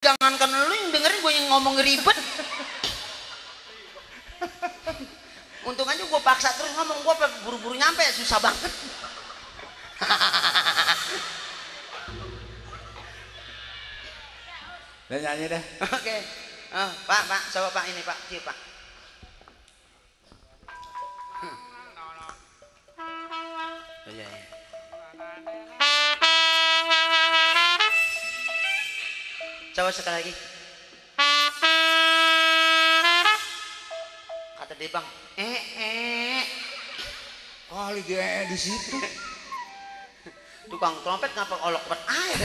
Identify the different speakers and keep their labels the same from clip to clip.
Speaker 1: jangankan lu yang dengerin, gue yang ngomong ribet. Untung aja gue paksa terus ngomong, gue buru-buru nyampe, susah banget.
Speaker 2: Udah nyanyi deh.
Speaker 1: Oke. Pak, coba Pak ini Pak, cium Pak. Ya. Coba sekali lagi. Kata dia Bang,
Speaker 2: Kali dia di situ.
Speaker 1: Tukang trompet ngapa olok buat air?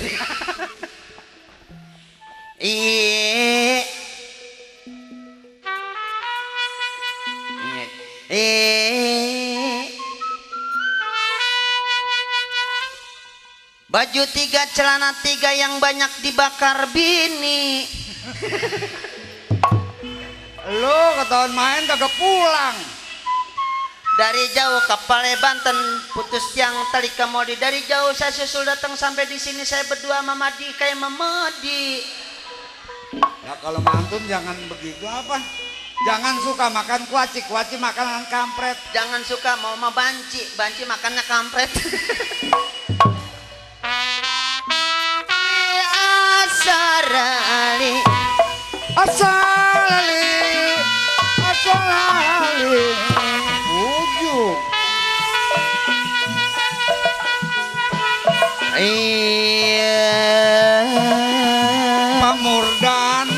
Speaker 1: Baju 3, celana 3 yang banyak dibakar bini.
Speaker 2: Lo ketahuan main kagak pulang.
Speaker 1: Dari jauh kapal Banten putus tiang tali kemodi. Dari jauh saya susul datang sampai di sini, saya berdua memadi kayak memedi.
Speaker 2: Ya kalau mantun jangan begitu apa? Jangan suka makan kuaci, kuaci makanan kampret.
Speaker 1: Jangan suka mau banci, banci makannya kampret. Asarali,
Speaker 2: asalali, asalali. Ujuk. Pamurdan,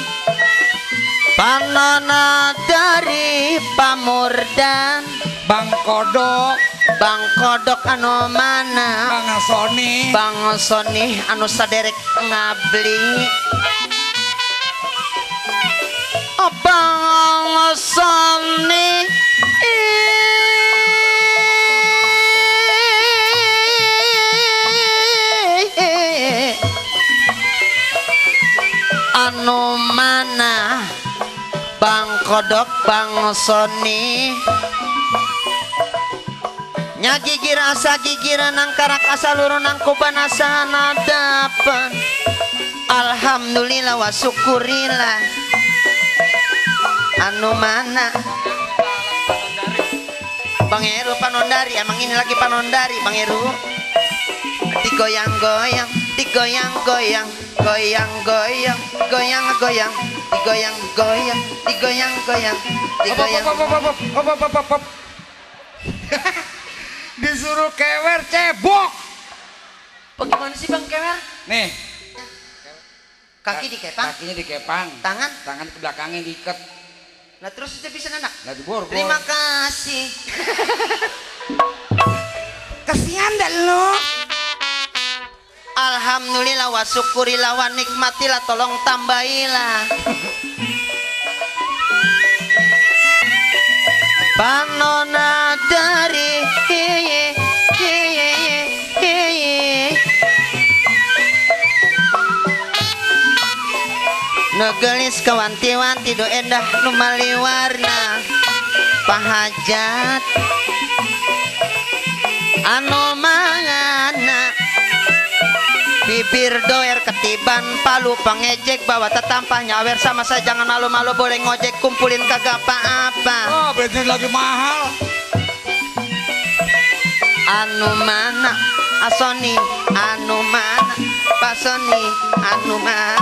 Speaker 1: panona dari Pamurdan,
Speaker 2: Bang Kodok,
Speaker 1: Bang Kodok anu mana?
Speaker 2: Bang Sony,
Speaker 1: Bang Sony anu saderek ngabli. Oh Bang Sony anu mana? Bang Kodok, Bang Sony nya gigir asa gigiran nang karak asa lurun nang kuban asa nadapan. Alhamdulillah wa syukurillah. Anu mana? Bang Heru Panondari, emang ini lagi Panondari Bang Heru. Digoyang-goyang, digoyang-goyang, goyang-goyang, goyang-goyang, digoyang-goyang, digoyang-goyang, digoyang.
Speaker 2: Hop. Disuruh kewer cebok.
Speaker 1: Bagaimana sih Bang Kewer?
Speaker 2: Nih,
Speaker 1: Kaki dikepang,
Speaker 2: kakinya dikepang,
Speaker 1: tangan.
Speaker 2: tangan ke belakangnya diikat.
Speaker 1: Nah terus itu bisa anak.
Speaker 2: Lah diborgol.
Speaker 1: Terima kasih.
Speaker 2: Kasihan dah lo.
Speaker 1: Alhamdulillah wa syukurillah wa nikmatilah, tolong tambahilah. Panona dari negelis kawanti-wanti do endah numali warna pahajat anu mangana bibir doer ketiban palu pangejek bawa tetampah nyawer sama saya jangan malu-malu boleh ngojek kumpulin kagak apa-apa.
Speaker 2: Oh bensin lagi mahal.
Speaker 1: Anu mana Asoni anu mana Pasoni anu mana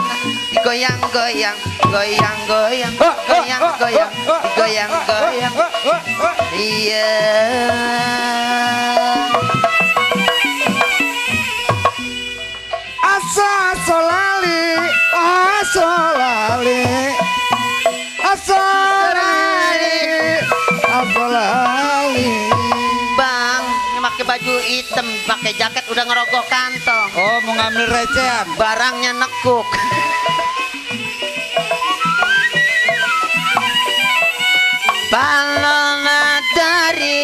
Speaker 1: digoyang-goyang goyang-goyang goyang-goyang digoyang-goyang iya.
Speaker 2: Asolali, asolali, asolali, asolali.
Speaker 1: Bang, ini pakai baju hitam, pakai jaket udah ngerogoh kantong.
Speaker 2: Oh, mau ngambil recehan.
Speaker 1: Barangnya nekuk. Balona dari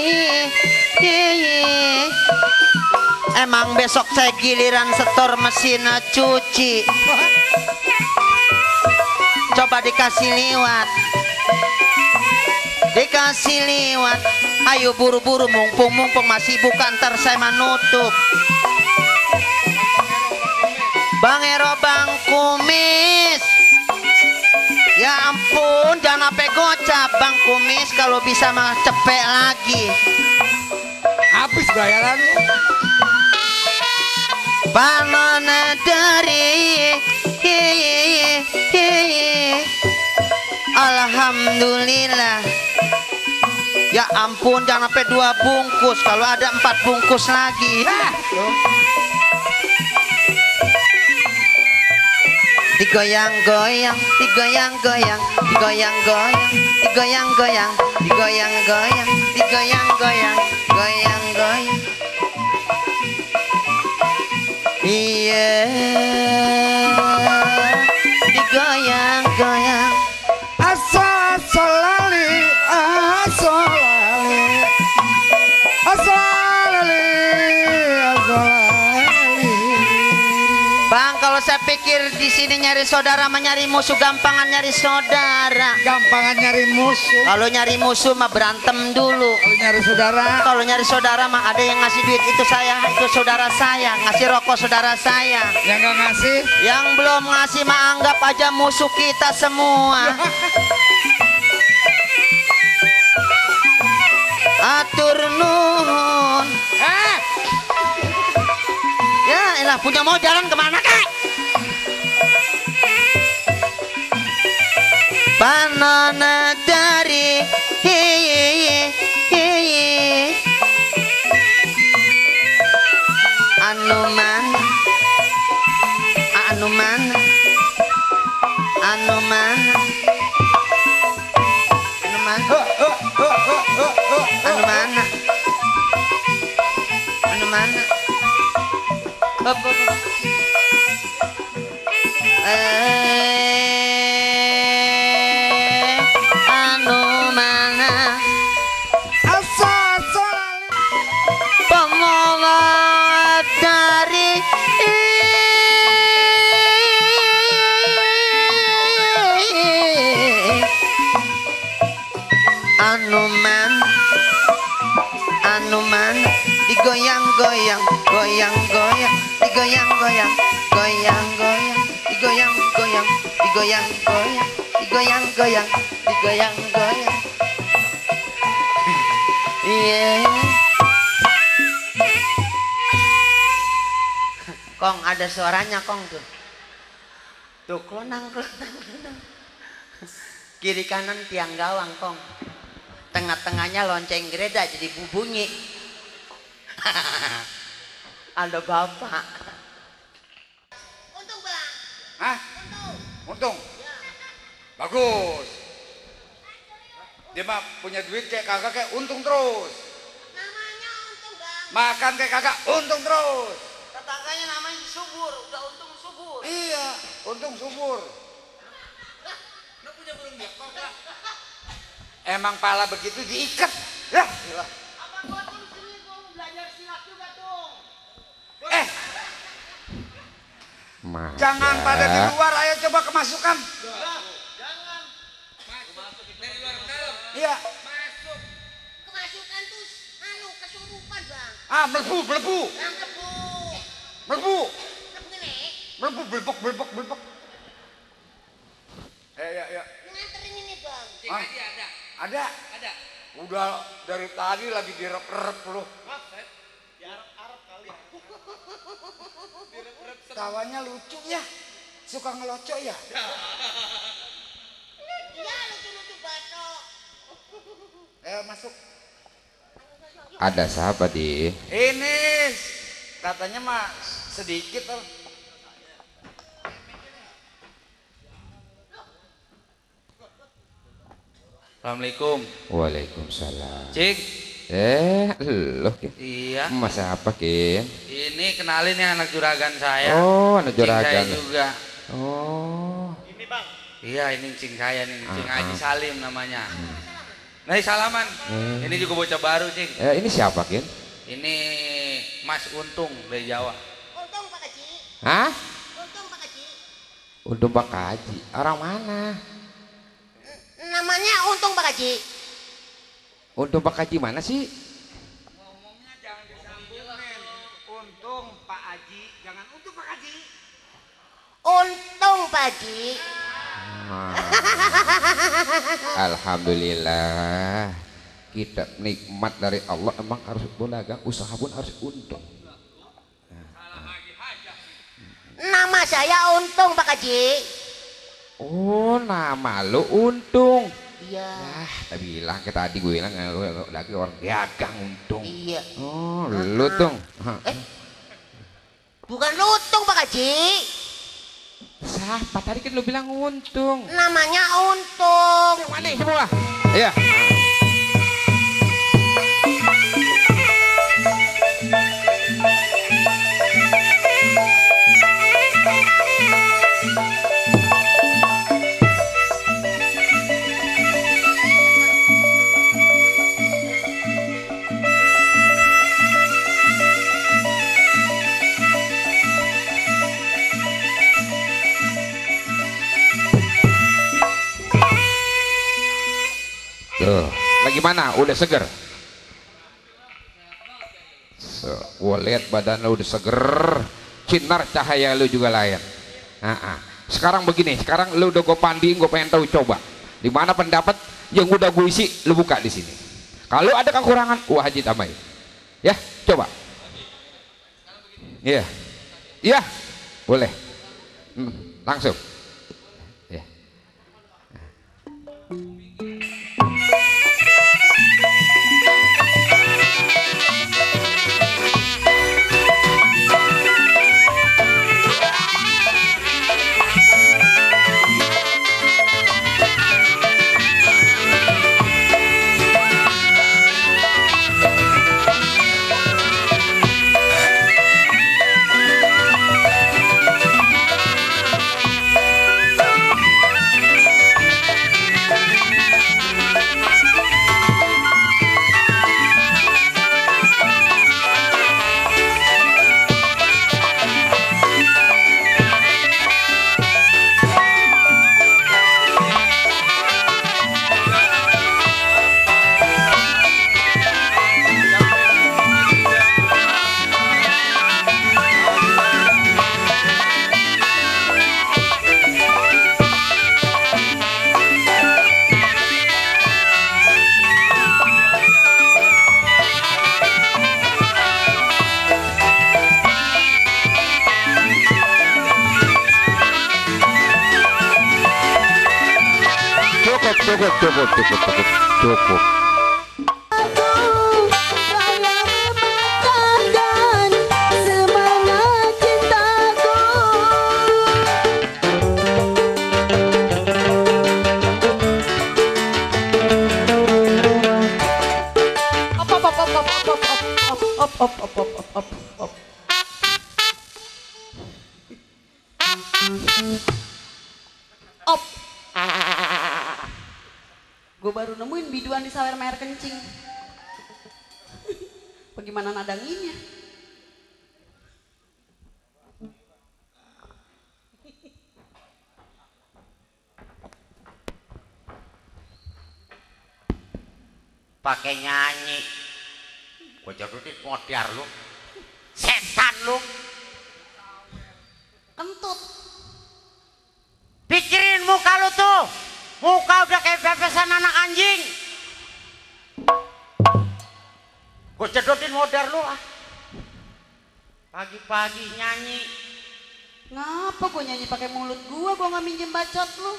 Speaker 1: emang besok saya giliran setor mesin cuci. Coba dikasih liwat, dikasih liwat. Ayo buru-buru, mumpung masih buka, ntar saya menutup. Bang Ero Bang Kumis, ampun, jangan sampai gocap Bang Kumis, kalau bisa mah cepet lagi.
Speaker 2: Habis bayaran lu.
Speaker 1: Banana dari alhamdulillah. Ya ampun, jangan sampai 2 bungkus, kalau ada 4 bungkus lagi. Digoyang-goyang, digoyang-goyang, digoyang-goyang, digoyang-goyang, digoyang-goyang, digoyang-goyang, goyang-goyang. Iya, digoyang-goyang.
Speaker 2: Asolali, asolali, asolali, asolali.
Speaker 1: Bang, kalau saya pikir di sini nyari saudara mah nyari musuh, gampangan nyari saudara.
Speaker 2: Gampangan nyari musuh.
Speaker 1: Kalau nyari musuh mah berantem dulu.
Speaker 2: Kalau nyari saudara.
Speaker 1: Kalau nyari saudara mah ada yang ngasih duit, itu saya, itu saudara saya, ngasih rokok saudara saya.
Speaker 2: Yang nggak ngasih.
Speaker 1: Yang belum ngasih mah anggap aja musuh kita semua. Atur nuhun. Ya elah, punya mau jalan kemana kak? Banana dari Anuman, Anuman, Anuman, Anuman, Anuman, Anuman. Anu mana pemawat dari Anuman, Anuman, digoyang-goyang, goyang-goyang, digoyang-goyang, goyang-goyang, digoyang-goyang, digoyang-goyang, digoyang-goyang, digoyang-goyang. Iya. Kong, ada suaranya Kong tuh. Tuh klonang, klonang, klonang. Kiri kanan tiang gawang Kong. Tengah-tengahnya lonceng gereda jadi bunyi. Ada bapak.
Speaker 3: Untung bang.
Speaker 2: Hah?
Speaker 3: Untung.
Speaker 2: Untung?
Speaker 3: Ya.
Speaker 2: Bagus. Dia mah punya duit kayak kagak kayak untung terus.
Speaker 3: Namanya untung bang.
Speaker 2: Makan kayak kagak untung terus.
Speaker 1: Tetangganya namanya subur, udah untung subur.
Speaker 2: Iya, untung subur.
Speaker 1: Lo punya burung gepok lah.
Speaker 2: Emang pala begitu diikat. Ya, gila.
Speaker 3: Apa gua tuh sini gua mau belajar silat juga dong.
Speaker 2: Jangan pada di luar, ayo coba kemasukan.
Speaker 3: Jangan.
Speaker 1: Masuk dari luar ke dalam.
Speaker 2: Iya.
Speaker 1: Masuk.
Speaker 3: Kemasukan tuh kesurupan bang.
Speaker 2: Ah, melebu, melebu.
Speaker 3: Yang kebu.
Speaker 2: Melebu.
Speaker 3: Kebu ini.
Speaker 2: Melebu, belbok, belbok, belbok. Ya.
Speaker 3: Nganterin ini bang.
Speaker 2: Ah,
Speaker 1: ada.
Speaker 2: ada.
Speaker 1: Ada.
Speaker 2: Udah dari tadi lagi direp-rep lu. Tawanya lucu ya. Suka ngelocok ya.
Speaker 3: Iya lucu-lucu batok.
Speaker 2: Ayo masuk.
Speaker 4: Ada siapa di?
Speaker 2: Ini katanya mah sedikit tuh.
Speaker 5: Assalamualaikum.
Speaker 4: Waalaikumsalam.
Speaker 5: Cik.
Speaker 4: Loh, Kin.
Speaker 5: Iya.
Speaker 4: Masa apa, Kin?
Speaker 5: Ini kenalin ya anak juragan saya.
Speaker 4: Oh, anak
Speaker 5: Cing
Speaker 4: juragan.
Speaker 5: saya juga.
Speaker 4: Oh.
Speaker 5: Iya, ini cing saya nih, cing Haji
Speaker 4: Ah.
Speaker 5: Salim namanya. Nah, salaman. Ini juga bocah baru, cing.
Speaker 4: Ini siapa, Kin?
Speaker 5: Ini Mas Untung dari Jawa.
Speaker 3: Untung Pak Haji.
Speaker 4: Hah?
Speaker 3: Untung Pak Haji.
Speaker 4: Untung Pak Haji. Orang mana?
Speaker 3: Namanya Untung Pak Haji.
Speaker 4: Untung Pak Haji mana sih?
Speaker 2: Ngomongnya jangan disambungin. Untung Pak Haji, jangan untung Pak Haji.
Speaker 3: Untung Pak Haji.
Speaker 4: Ah. alhamdulillah. Kita nikmat dari Allah, emang harus berdagang, usaha pun harus untung.
Speaker 1: Nama saya Untung Pak Haji.
Speaker 4: Oh, nama lu Untung.
Speaker 1: Iya.
Speaker 4: Tak bilang ke tadi, gue bilang lu lagi orang dagang Untung.
Speaker 1: Iya.
Speaker 4: Oh, lu Tung.
Speaker 1: Bukan Lutung Pak Haji.
Speaker 4: Siapa tadi kan lu bilang Untung?
Speaker 1: Namanya Untung.
Speaker 4: Mana semua? Iya. Tuh, lagi mana? Udah seger. Gua lihat badan lu udah seger, sinar cahaya lu juga lain. Sekarang begini, sekarang lu udah gue pandiin, gue pengen tahu coba di mana pendapat yang udah gue isi, lu buka di sini. Kalau ada kekurangan, wah Haji tambahin. Ya, coba. Iya, iya, boleh. Langsung. Ya. Cukup.
Speaker 6: Gue baru nemuin biduan di sawer air kencing. Bagaimana nadanginnya?
Speaker 1: Pakai nyanyi. Gue jodohin modiar lu. Setan lu.
Speaker 6: Kentut.
Speaker 1: Pikirin muka lu tuh. Muka udah kayak bebesan anak anjing. Gue cedotin modar lu ah. Pagi-pagi nyanyi.
Speaker 6: Ngapa gue nyanyi pakai mulut gue nggak minjem bacot lu.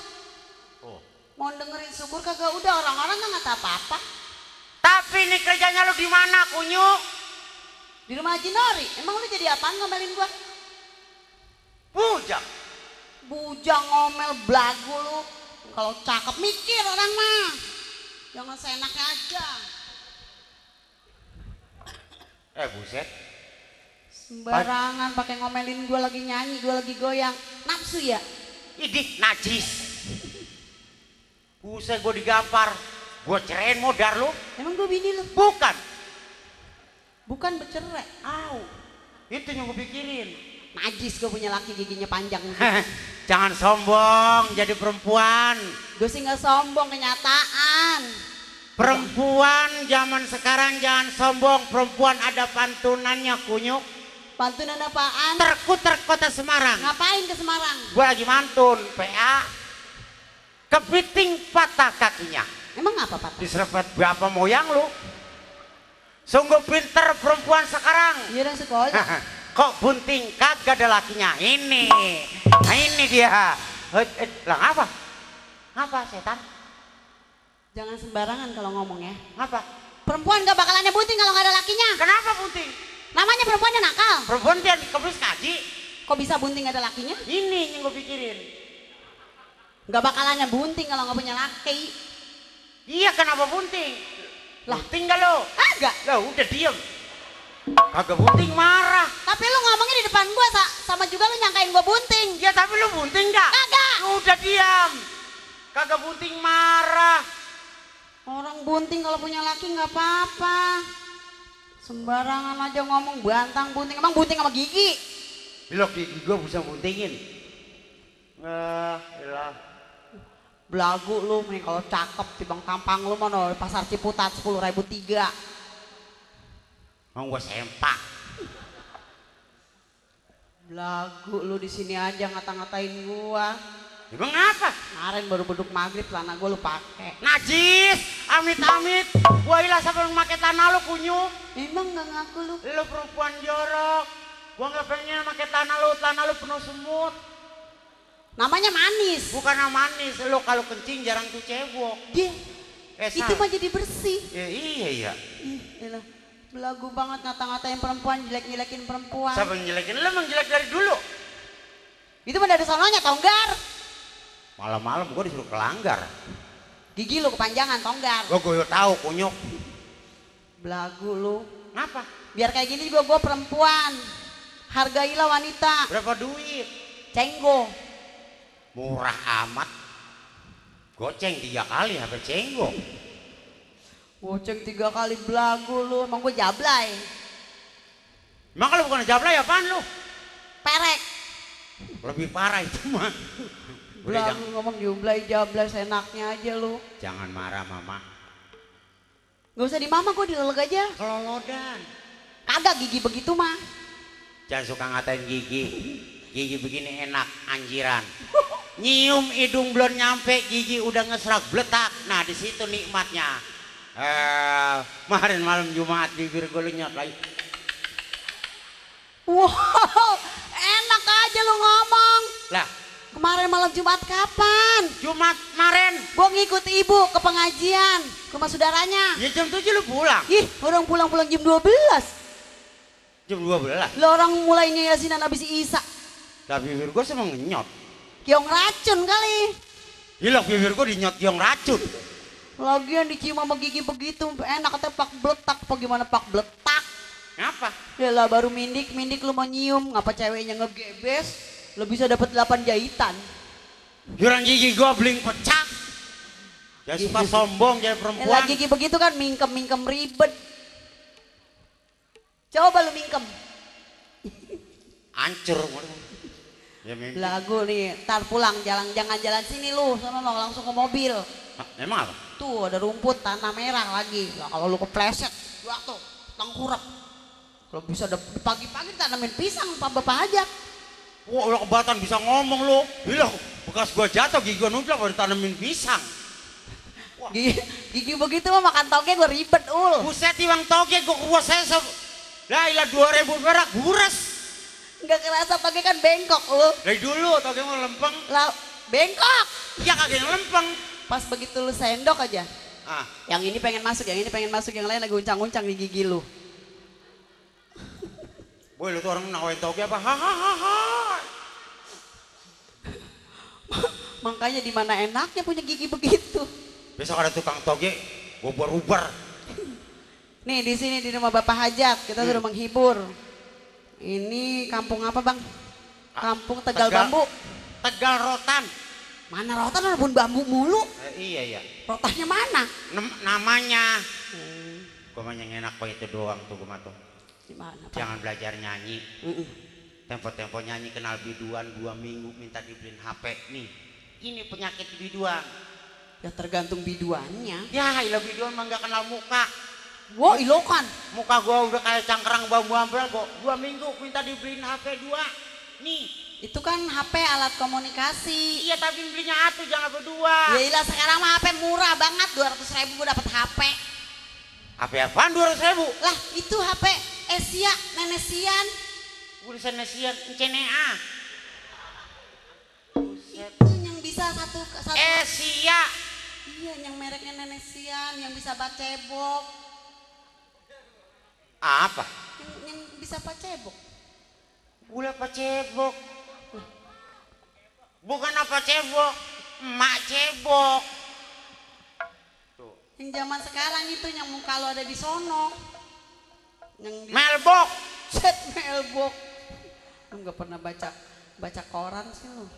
Speaker 1: Oh.
Speaker 6: Mau dengerin syukur kagak, udah orang-orang nggak tahu apa-apa.
Speaker 1: Tapi ini kerjanya lu di mana, Kunyu?
Speaker 6: Di rumah Haji Nori. Emang lu jadi apaan ngomelin gua?
Speaker 1: Bujang.
Speaker 6: Bujang ngomel belagu lu. Kalau cakep mikir orang mah. Jangan seenaknya aja.
Speaker 1: Buset.
Speaker 6: Sembarangan pakai ngomelin gua lagi nyanyi, gua lagi goyang. Nafsu ya?
Speaker 1: Idih, najis. Buset, gua digampar. Gua cerain modar lu.
Speaker 6: Emang gua bini lu?
Speaker 1: Bukan.
Speaker 6: Bukan bercerai.
Speaker 1: Au. Itu yang gua pikirin.
Speaker 6: Najis gua punya laki giginya panjang.
Speaker 1: Jangan sombong jadi perempuan.
Speaker 6: Gue sih nggak sombong, kenyataan.
Speaker 1: Perempuan zaman sekarang jangan sombong. Perempuan ada pantunannya, Kunyu.
Speaker 6: Pantunan apaan?
Speaker 1: Terkuter kota Semarang.
Speaker 6: Ngapain ke Semarang?
Speaker 1: Gua lagi mantun PA. Kepiting patah kaki lakinya.
Speaker 6: Emang apa patah?
Speaker 1: Diserempet berapa moyang lu? Sungguh pinter perempuan sekarang.
Speaker 6: Iya dan sekolah.
Speaker 1: Kok bunting kagak ada lakinya? Ini. Nah ini dia. Lah ngapa? Ngapa setan?
Speaker 6: Jangan sembarangan kalau ngomong ya.
Speaker 1: Ngapa?
Speaker 6: Perempuan gak bakalannya bunting kalau gak ada lakinya.
Speaker 1: Kenapa bunting?
Speaker 6: Namanya perempuannya nakal.
Speaker 1: Perempuan dia kebis ngaji.
Speaker 6: Kok bisa bunting gak ada lakinya?
Speaker 1: Ini yang gue pikirin.
Speaker 6: Gak bakalannya bunting kalau gak punya laki.
Speaker 1: Iya kenapa bunting?
Speaker 6: Lah.
Speaker 1: Bunting gak lo?
Speaker 6: Agak.
Speaker 1: Lah udah diem. Kagak bunting marah.
Speaker 6: Tapi lu ngomongnya di depan gua sama juga lu nyangkain gua bunting.
Speaker 1: Ya tapi lu bunting gak?
Speaker 6: Kagak.
Speaker 1: Udah diam. Kagak bunting marah.
Speaker 6: Orang bunting kalau punya laki nggak apa-apa. Sembarangan aja ngomong bantang bunting. Emang bunting sama gigi?
Speaker 1: Lo gigi gue bisa buntingin. Ilah.
Speaker 6: Belagu lu nih kalau cakep tibang tampang lu mana pasar Ciputat 10.003.
Speaker 1: Mau gue sempak.
Speaker 6: Belagu lu di sini aja ngata-ngatain gua.
Speaker 1: Emang apa?
Speaker 6: Kemarin baru beduk maghrib celana gua lu pake.
Speaker 1: Najis, amit-amit. Gua ilah sampai pakai tanah lu kunyuk.
Speaker 6: Emang nggak ngaku lu?
Speaker 1: Lu perempuan jorok. Gua nggak pengen pakai tanah lu penuh semut.
Speaker 6: Namanya manis.
Speaker 1: Bukan manis, lu kalau kencing jarang tuh cebok.
Speaker 6: Dia itu mah jadi bersih.
Speaker 1: Ya, iya.
Speaker 6: Ih, elah. Belagu banget ngata-ngatain perempuan, jelek-jelekin perempuan.
Speaker 1: Siapa yang jelekin? Lu emang jelek dari dulu.
Speaker 6: Itu mah dari sononya tonggar.
Speaker 1: Malam-malam gua disuruh kelanggar.
Speaker 6: Gigi lu kepanjangan tonggar.
Speaker 1: Gua tahu kunyuk.
Speaker 6: Belagu lu.
Speaker 1: Ngapa?
Speaker 6: Biar kayak gini juga gue perempuan. Hargailah wanita.
Speaker 1: Berapa duit?
Speaker 6: Cenggo.
Speaker 1: Murah amat. Goceng 3 kali hampir cenggo.
Speaker 6: Goceng 3 kali belagu lu. Emang gue jablay.
Speaker 1: Emang kalau bukan jablay apaan lu?
Speaker 6: Perek.
Speaker 1: Lebih parah itu mah. Udah
Speaker 6: Belagu ngomong jablay senaknya aja lu.
Speaker 1: jangan marah mama.
Speaker 6: Gak usah di mama, gue dileleg aja.
Speaker 1: Kelolodan.
Speaker 6: Kagak gigi begitu mah.
Speaker 1: Jangan suka ngatain gigi. Gigi begini enak anjiran. Nyium hidung belum nyampe gigi udah ngeserak bletak. Nah di situ nikmatnya. Kemarin malam Jumat bibir gue lenyot lagi.
Speaker 6: Wow, enak aja lu ngomong.
Speaker 1: Lah
Speaker 6: Kemarin malam Jumat kapan?
Speaker 1: Jumat kemarin.
Speaker 6: Gue ngikut ibu ke pengajian ke rumah saudaranya.
Speaker 1: Ya jam 7 lu pulang.
Speaker 6: Ih, orang pulang-pulang jam 12.
Speaker 1: Jam 12.
Speaker 6: Lo orang mulainya yasinan abis Isa.
Speaker 1: Lah bibir gue sama ngenyot.
Speaker 6: Kiong racun kali.
Speaker 1: Gila bibir gue dinyot kiong racun.
Speaker 6: Lagian dicium sama gigi begitu enak katanya pak bletak. Apa gimana pak bletak?
Speaker 1: Ngapa?
Speaker 6: Yalah baru mindik lu mau nyium. Ngapa ceweknya ngegebes? Lo bisa dapat 8 jahitan.
Speaker 1: Juran gigi gue bling pecah. Ya suka sombong jadi perempuan.
Speaker 6: Yalah gigi begitu kan mingkem ribet. Coba lu mingkem.
Speaker 1: Hancur. Ya mimpi.
Speaker 6: Lagu nih, ntar pulang jangan jalan sini lu, sono lo langsung ke mobil.
Speaker 1: Emang apa?
Speaker 6: Tuh ada rumput tanah merah lagi. Lah kalau lu kepleset, waktu tengkurap. Kalau bisa pagi-pagi tanamin pisang bapak ajak.
Speaker 1: Wah, udah kebatan bisa ngomong lo. Gila, bekas gua jatuh gigi gua nunjuk baru tanamin pisang.
Speaker 6: Gigi begitu mah makan toge gua ribet ul.
Speaker 1: Buset iwang toge gua kuas saya lah ilah 2.000 perak buras.
Speaker 6: Enggak kerasa toge kan bengkok ul.
Speaker 1: Dari dulu toge mau lempeng.
Speaker 6: Lah bengkok.
Speaker 1: Ya kagak yang lempeng.
Speaker 6: Pas begitu lu sendok aja.
Speaker 1: Ah,
Speaker 6: Yang ini pengen masuk, yang lain lagi uncang-uncang di gigi lu.
Speaker 1: boy lu tuh orang nawain toge apa? Hahaha.
Speaker 6: Makanya di mana enaknya punya gigi begitu.
Speaker 1: Besok ada tukang toge, gua ubar-ubar.
Speaker 6: Nih di sini di rumah Bapak Hajat kita sudah menghibur. Ini kampung apa bang? Kampung Tegal Bambu.
Speaker 1: Tegal Rotan.
Speaker 6: Mana rotan ada bambu mulu?
Speaker 1: Iya.
Speaker 6: Rotannya mana?
Speaker 1: Namanya. Gua mah yang enak kok itu doang tuh gua mah tuh.
Speaker 6: Gimana Pak?
Speaker 1: Jangan belajar nyanyi. Tempo-tempo nyanyi kenal biduan 2 minggu minta dibeliin HP nih. Ini penyakit biduan.
Speaker 6: Ya tergantung biduannya.
Speaker 1: Ya ilah biduan mah gak kenal muka.
Speaker 6: Wah ilokan.
Speaker 1: Muka gua udah kayak cangkerang bambu ampel kok. 2 minggu minta dibeliin HP 2. Nih
Speaker 6: Itu kan HP alat komunikasi.
Speaker 1: Iya tapi belinya atuh jangan berdua.
Speaker 6: Ya ilah sekarang mah HP murah banget 200.000 gue dapat HP.
Speaker 1: HP apaan 200.000?
Speaker 6: Lah itu HP Asia Nenesian.
Speaker 1: Tulisan Nesian CNA.
Speaker 6: Itu yang bisa satu.
Speaker 1: Asia.
Speaker 6: Iya yang mereknya Nenesian yang bisa baca cebok.
Speaker 1: Apa?
Speaker 6: Yang bisa baca cebok.
Speaker 1: Gula apa cebok? Bukan apa cebok, emak cebok.
Speaker 6: Yang zaman sekarang itu yang muka lo ada di sono. Yang di
Speaker 1: Melbok.
Speaker 6: set mailbox. Lu nggak pernah baca koran sih lu.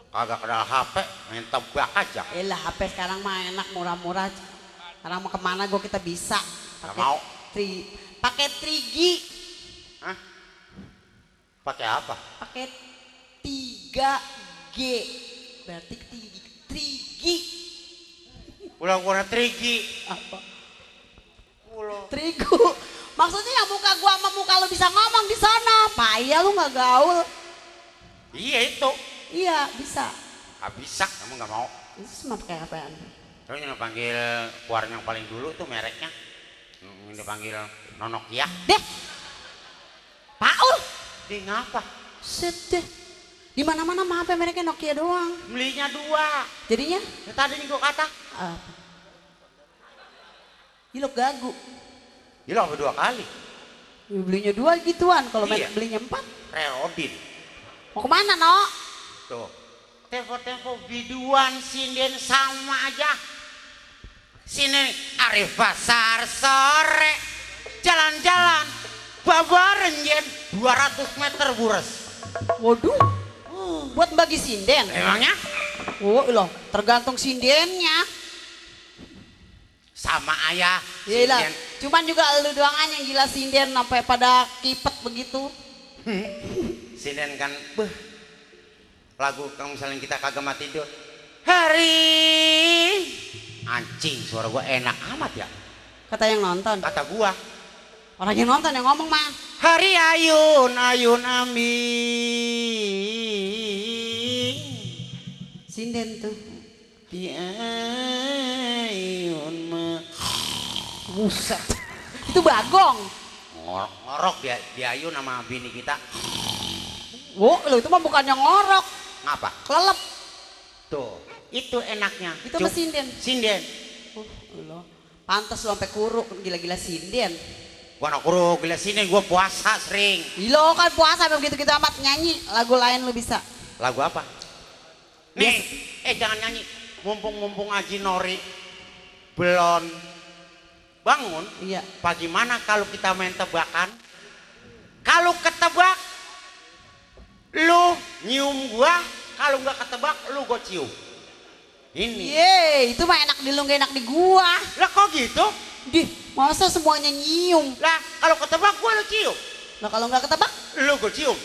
Speaker 1: Kagak kenal HP, main tebak aja.
Speaker 6: Elah HP sekarang mah enak murah-murah. Sekarang mau kemana gua kita bisa.
Speaker 1: Gak mau.
Speaker 6: Pakai 3G.
Speaker 1: Hah? Pakai apa?
Speaker 6: Pakai 3G. Berarti 3G.
Speaker 1: Ulang-ulang 3G.
Speaker 6: Apa?
Speaker 1: Ulo.
Speaker 6: Terigu. Maksudnya yang muka gua sama muka lu bisa ngomong di sana. Payah lu nggak gaul.
Speaker 1: Iya itu.
Speaker 6: Iya bisa.
Speaker 1: Gak bisa, kamu gak mau.
Speaker 6: Itu semua pakai apaan?
Speaker 1: Terus yang panggil keluaran yang paling dulu tuh mereknya. Yang dipanggil Nonokia.
Speaker 6: Deh. Paul.
Speaker 1: Dia ngapa?
Speaker 6: Set deh. Di mana-mana mah HP mereknya Nokia doang.
Speaker 1: Belinya 2.
Speaker 6: Jadinya
Speaker 1: Ya, tadi nih gua kata.
Speaker 6: apa? Gila gagu.
Speaker 1: Gila apa 2 kali?
Speaker 6: Ya, belinya 2 gituan. Kalau
Speaker 1: Iya.
Speaker 6: belinya 4.
Speaker 1: Reodin.
Speaker 6: Mau kemana no?
Speaker 1: Tuh. Tempo-tempo biduan sinden sama aja. Sini Arif Pasar sore. Jalan-jalan. Babaren jen 200 meter bures.
Speaker 6: Waduh. Buat bagi sinden.
Speaker 1: Emangnya?
Speaker 6: Oh loh, tergantung sindennya.
Speaker 1: Sama ayah.
Speaker 6: Gila.
Speaker 1: Sinden.
Speaker 6: Cuman juga lu doang aja yang gila sinden sampai pada kipet begitu.
Speaker 1: Sinden kan lagu kalau misalnya kita kagak mati tidur. Hari anjing suara gua enak amat ya.
Speaker 6: Kata yang nonton.
Speaker 1: Kata gua.
Speaker 6: Orang yang nonton yang ngomong mah.
Speaker 1: Hari ayun ayun ami.
Speaker 6: Sinden tuh.
Speaker 1: Di ayun mah.
Speaker 6: Buset. Itu bagong.
Speaker 1: Ngorok di ayun sama bini kita.
Speaker 6: Wo, lo itu mah bukannya ngorok.
Speaker 1: Ngapa?
Speaker 6: Kelelep.
Speaker 1: Tuh, itu enaknya.
Speaker 6: Itu mah sinden.
Speaker 1: Sinden.
Speaker 6: Lo. Pantas lu sampai kuruk gila-gila sinden.
Speaker 1: Gua nak kurung gila sinden, gua puasa sering.
Speaker 6: Lo kan puasa begitu-gitu amat nyanyi lagu lain lu bisa.
Speaker 1: Lagu apa? Nih, jangan nyanyi. Mumpung Aji Nori belum bangun.
Speaker 6: Iya.
Speaker 1: Bagaimana kalau kita main tebakan? Kalau ketebak, lu nyium gua. Kalau nggak ketebak, lu gua cium. Ini.
Speaker 6: Yeay, itu mah enak di lu gak enak di gua.
Speaker 1: Lah kok gitu?
Speaker 6: Dih, masa semuanya nyium?
Speaker 1: Lah kalau ketebak gua lu cium.
Speaker 6: Nah kalau nggak ketebak,
Speaker 1: Lu gua cium.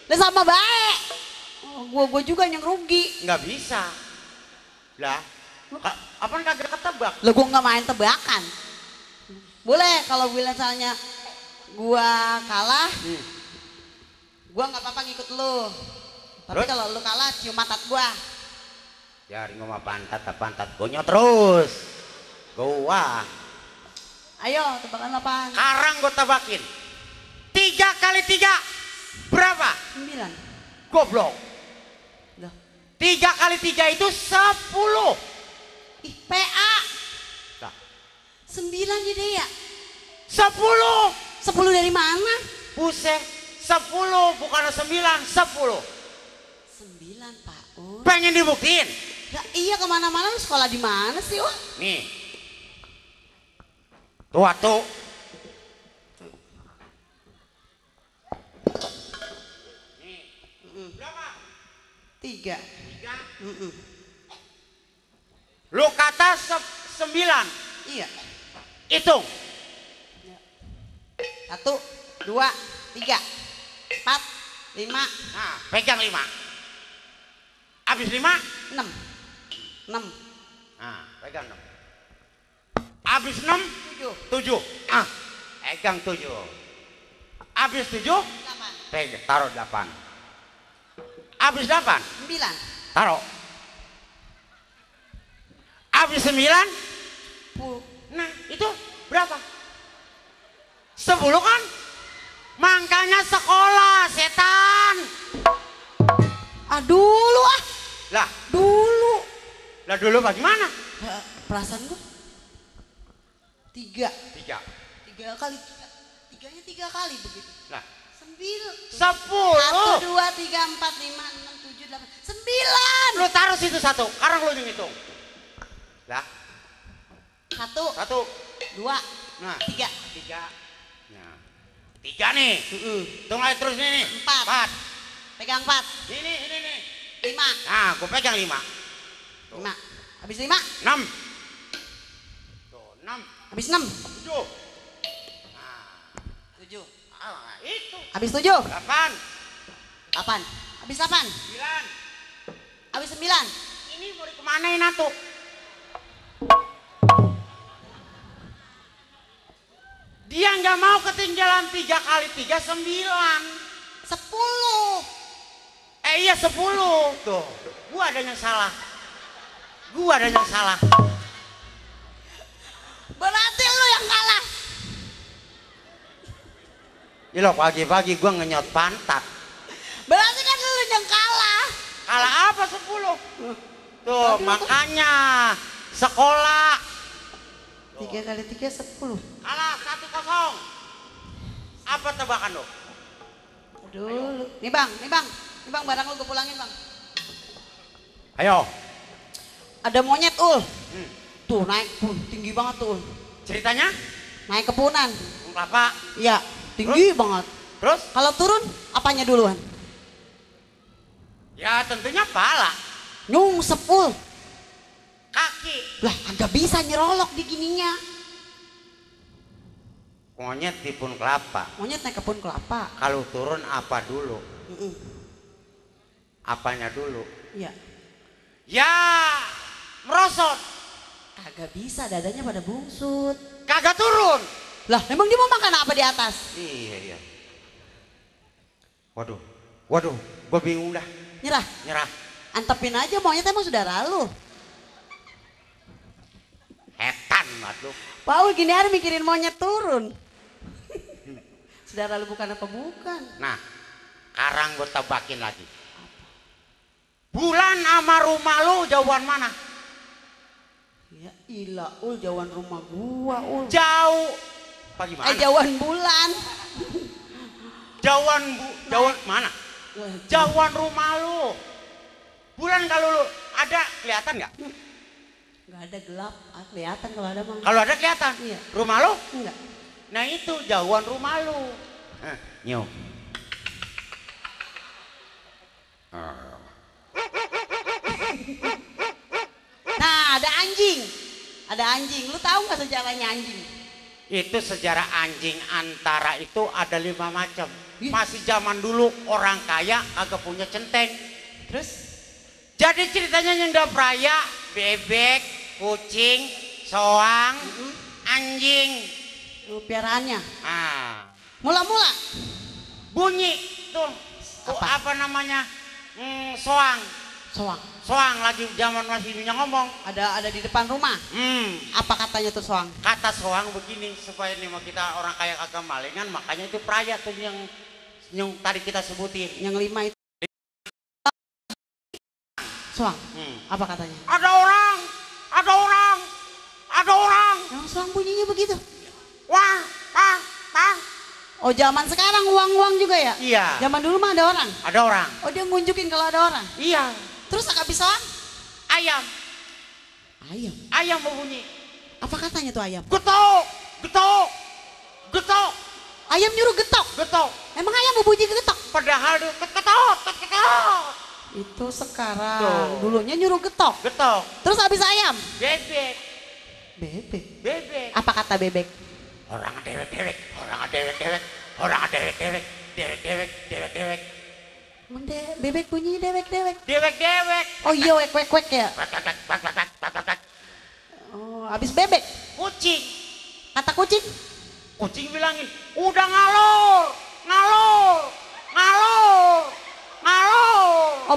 Speaker 6: lah sama baik. Oh, gua juga yang rugi.
Speaker 1: Nggak bisa. Lah, apa kagak ketebak?
Speaker 6: Lah gua nggak main tebakan. Boleh kalau misalnya gua kalah, gua nggak apa-apa ngikut lu. Tapi
Speaker 1: Terus?
Speaker 6: kalau lu kalah cium matat gua.
Speaker 1: Ya ngomong pantat gonyot terus. Gua.
Speaker 6: Ayo tebakan apaan?
Speaker 1: Sekarang gua tebakin. 3 kali 3 berapa?
Speaker 6: 9.
Speaker 1: Goblok.
Speaker 6: Loh.
Speaker 1: 3 kali 3 itu 10.
Speaker 6: Ih, PA.
Speaker 1: Lah,
Speaker 6: 9 jadi ya.
Speaker 1: 10.
Speaker 6: 10 dari mana?
Speaker 1: Buset. 10 bukan 9, 10.
Speaker 6: 9 Pak. Oh.
Speaker 1: Pengen dibuktiin?
Speaker 6: Lah iya kemana-mana lu sekolah di mana sih, Wak?
Speaker 1: Nih. Tuh. Berapa?
Speaker 6: 3.
Speaker 1: 3.
Speaker 6: 9.
Speaker 1: Lu kata 9.
Speaker 6: Iya.
Speaker 1: Hitung.
Speaker 6: 1, 2, 3, 4, 5,
Speaker 1: Nah, pegang 5. Habis 5?
Speaker 6: 6. 6.
Speaker 1: Nah, pegang 6. Habis 6? 7. Ah, pegang 7. Habis 7?
Speaker 6: 8.
Speaker 1: Pegang, taruh 8. Habis 8.
Speaker 6: 9.
Speaker 1: Taruh. Habis 9. Nah, itu berapa? 10 kan? Makanya sekolah, setan.
Speaker 6: Dulu ah.
Speaker 1: Lah,
Speaker 6: Dulu.
Speaker 1: lah dulu bagaimana?
Speaker 6: Perasaan gua 3.
Speaker 1: 3.
Speaker 6: 3 kali 3. Tiganya 3 kali begitu.
Speaker 1: Lah,
Speaker 6: 9.
Speaker 1: 10.
Speaker 6: 1, 2, 3, 4, 5, 6, 7, 8, 9.
Speaker 1: Lu taruh situ 1. Sekarang lu ngitung. Lah,
Speaker 6: 1,
Speaker 1: 1.
Speaker 6: 2,
Speaker 1: Nah,
Speaker 6: 3.
Speaker 1: 3. Nah, 3 nih. Hitung lagi terus nih.
Speaker 6: 4. Pegang 4.
Speaker 1: Ini nih.
Speaker 6: 5.
Speaker 1: Nah, gue pegang 5.
Speaker 6: 5. Habis 5.
Speaker 1: 6. Tuh, 6.
Speaker 6: Habis 6.
Speaker 1: 7.
Speaker 6: 7.
Speaker 1: Itu.
Speaker 6: Habis 7.
Speaker 1: 8.
Speaker 6: 8. Habis 8.
Speaker 1: 9.
Speaker 6: Habis 9.
Speaker 1: Ini mau dikemanain atuh? Dia nggak mau ketinggalan 3 kali 3 9.
Speaker 6: 10.
Speaker 1: Iya 10. Tuh, gua ada yang salah.
Speaker 6: Berarti lu yang kalah.
Speaker 1: Ya lo pagi-pagi gua ngenyot pantat.
Speaker 6: Berarti kan lu yang kalah.
Speaker 1: Kalah apa 10? Tuh, makanya sekolah.
Speaker 6: 3 kali 3 10.
Speaker 1: Kalah 1-0. Apa tebakan lo?
Speaker 6: Aduh. Nih bang, barang lu gue pulangin bang.
Speaker 1: Ayo.
Speaker 6: Ada monyet ul. Tuh naik pun tinggi banget tuh ul.
Speaker 1: Ceritanya?
Speaker 6: Naik ke punan.
Speaker 1: Kelapa.
Speaker 6: Iya, tinggi banget.
Speaker 1: Terus?
Speaker 6: Kalau turun, apanya duluan?
Speaker 1: Ya tentunya pala.
Speaker 6: Nyungsep ul.
Speaker 1: Kaki.
Speaker 6: Lah, agak bisa nyerolok di gininya.
Speaker 1: Monyet di pun kelapa.
Speaker 6: Monyet naik ke pohon kelapa.
Speaker 1: Kalau turun apa dulu?
Speaker 6: Mm-mm.
Speaker 1: Apanya dulu?
Speaker 6: Iya.
Speaker 1: Ya, merosot.
Speaker 6: Kagak bisa, dadanya pada bungsut.
Speaker 1: Kagak turun.
Speaker 6: Lah, emang dia mau makan apa di atas?
Speaker 1: Iya. Waduh, gue bingung dah.
Speaker 6: Nyerah. Antepin aja monyet emang saudara lu.
Speaker 1: Etan banget lu.
Speaker 6: Paul gini hari mikirin monyet turun. Saudara lu bukan apa bukan?
Speaker 1: Nah, sekarang gue tebakin lagi. Bulan sama rumah lu jauhan mana?
Speaker 6: Ya ilah ul, jauhan rumah gua ul.
Speaker 1: Jauh. Apa gimana?
Speaker 6: Jauhan bulan.
Speaker 1: Jauhan mana? Jauhan rumah lu. Bulan kalau lu ada kelihatan nggak?
Speaker 6: Nggak ada, gelap. Kelihatan kalau ada mah.
Speaker 1: Kalau ada kelihatan.
Speaker 6: Iya.
Speaker 1: Rumah lu?
Speaker 6: Enggak.
Speaker 1: Nah itu jauhan rumah lu. Nyo.
Speaker 6: Nah ada anjing. Ada anjing. Lu tahu nggak sejarahnya anjing?
Speaker 1: Itu sejarah anjing antara itu ada 5 macam.
Speaker 6: Ih.
Speaker 1: Masih zaman dulu orang kaya agak punya centeng.
Speaker 6: Terus?
Speaker 1: Jadi ceritanya yang udah peraya, bebek, kucing, soang, anjing.
Speaker 6: Lu piaraannya.
Speaker 1: Ah,
Speaker 6: Mula-mula.
Speaker 1: bunyi tuh. Apa namanya? Soang. Soang lagi zaman masih punya ngomong.
Speaker 6: Ada di depan rumah. Apa katanya tuh soang?
Speaker 1: Kata soang begini supaya nih kita orang kaya kagak malingan, makanya itu peraya tuh yang tadi kita sebutin.
Speaker 6: Yang 5 itu. Soang. Apa katanya?
Speaker 1: Ada orang.
Speaker 6: Emang soang bunyinya begitu?
Speaker 1: Wah.
Speaker 6: Oh zaman sekarang uang juga ya?
Speaker 1: Iya.
Speaker 6: Zaman dulu mah ada orang?
Speaker 1: Ada orang.
Speaker 6: Oh dia ngunjukin kalau ada orang?
Speaker 1: Iya.
Speaker 6: Terus habis soang?
Speaker 1: Ayam. Ayam mau bunyi.
Speaker 6: Apa katanya tuh ayam?
Speaker 1: Getok.
Speaker 6: Ayam nyuruh getok? Emang ayam mau bunyi getok?
Speaker 1: Padahal dia ketok.
Speaker 6: Itu sekarang.
Speaker 1: Tuh.
Speaker 6: Dulunya nyuruh getok.
Speaker 1: Getok.
Speaker 6: Terus habis ayam?
Speaker 1: Bebek.
Speaker 6: Bebek. Apa kata bebek?
Speaker 1: Orang dewek.
Speaker 6: Emang bebek bunyi dewek.
Speaker 1: Dewek.
Speaker 6: Oh iya wek ya? Oh habis bebek?
Speaker 1: Kucing.
Speaker 6: Kata kucing?
Speaker 1: Kucing bilangin, udah ngalor.
Speaker 6: Oh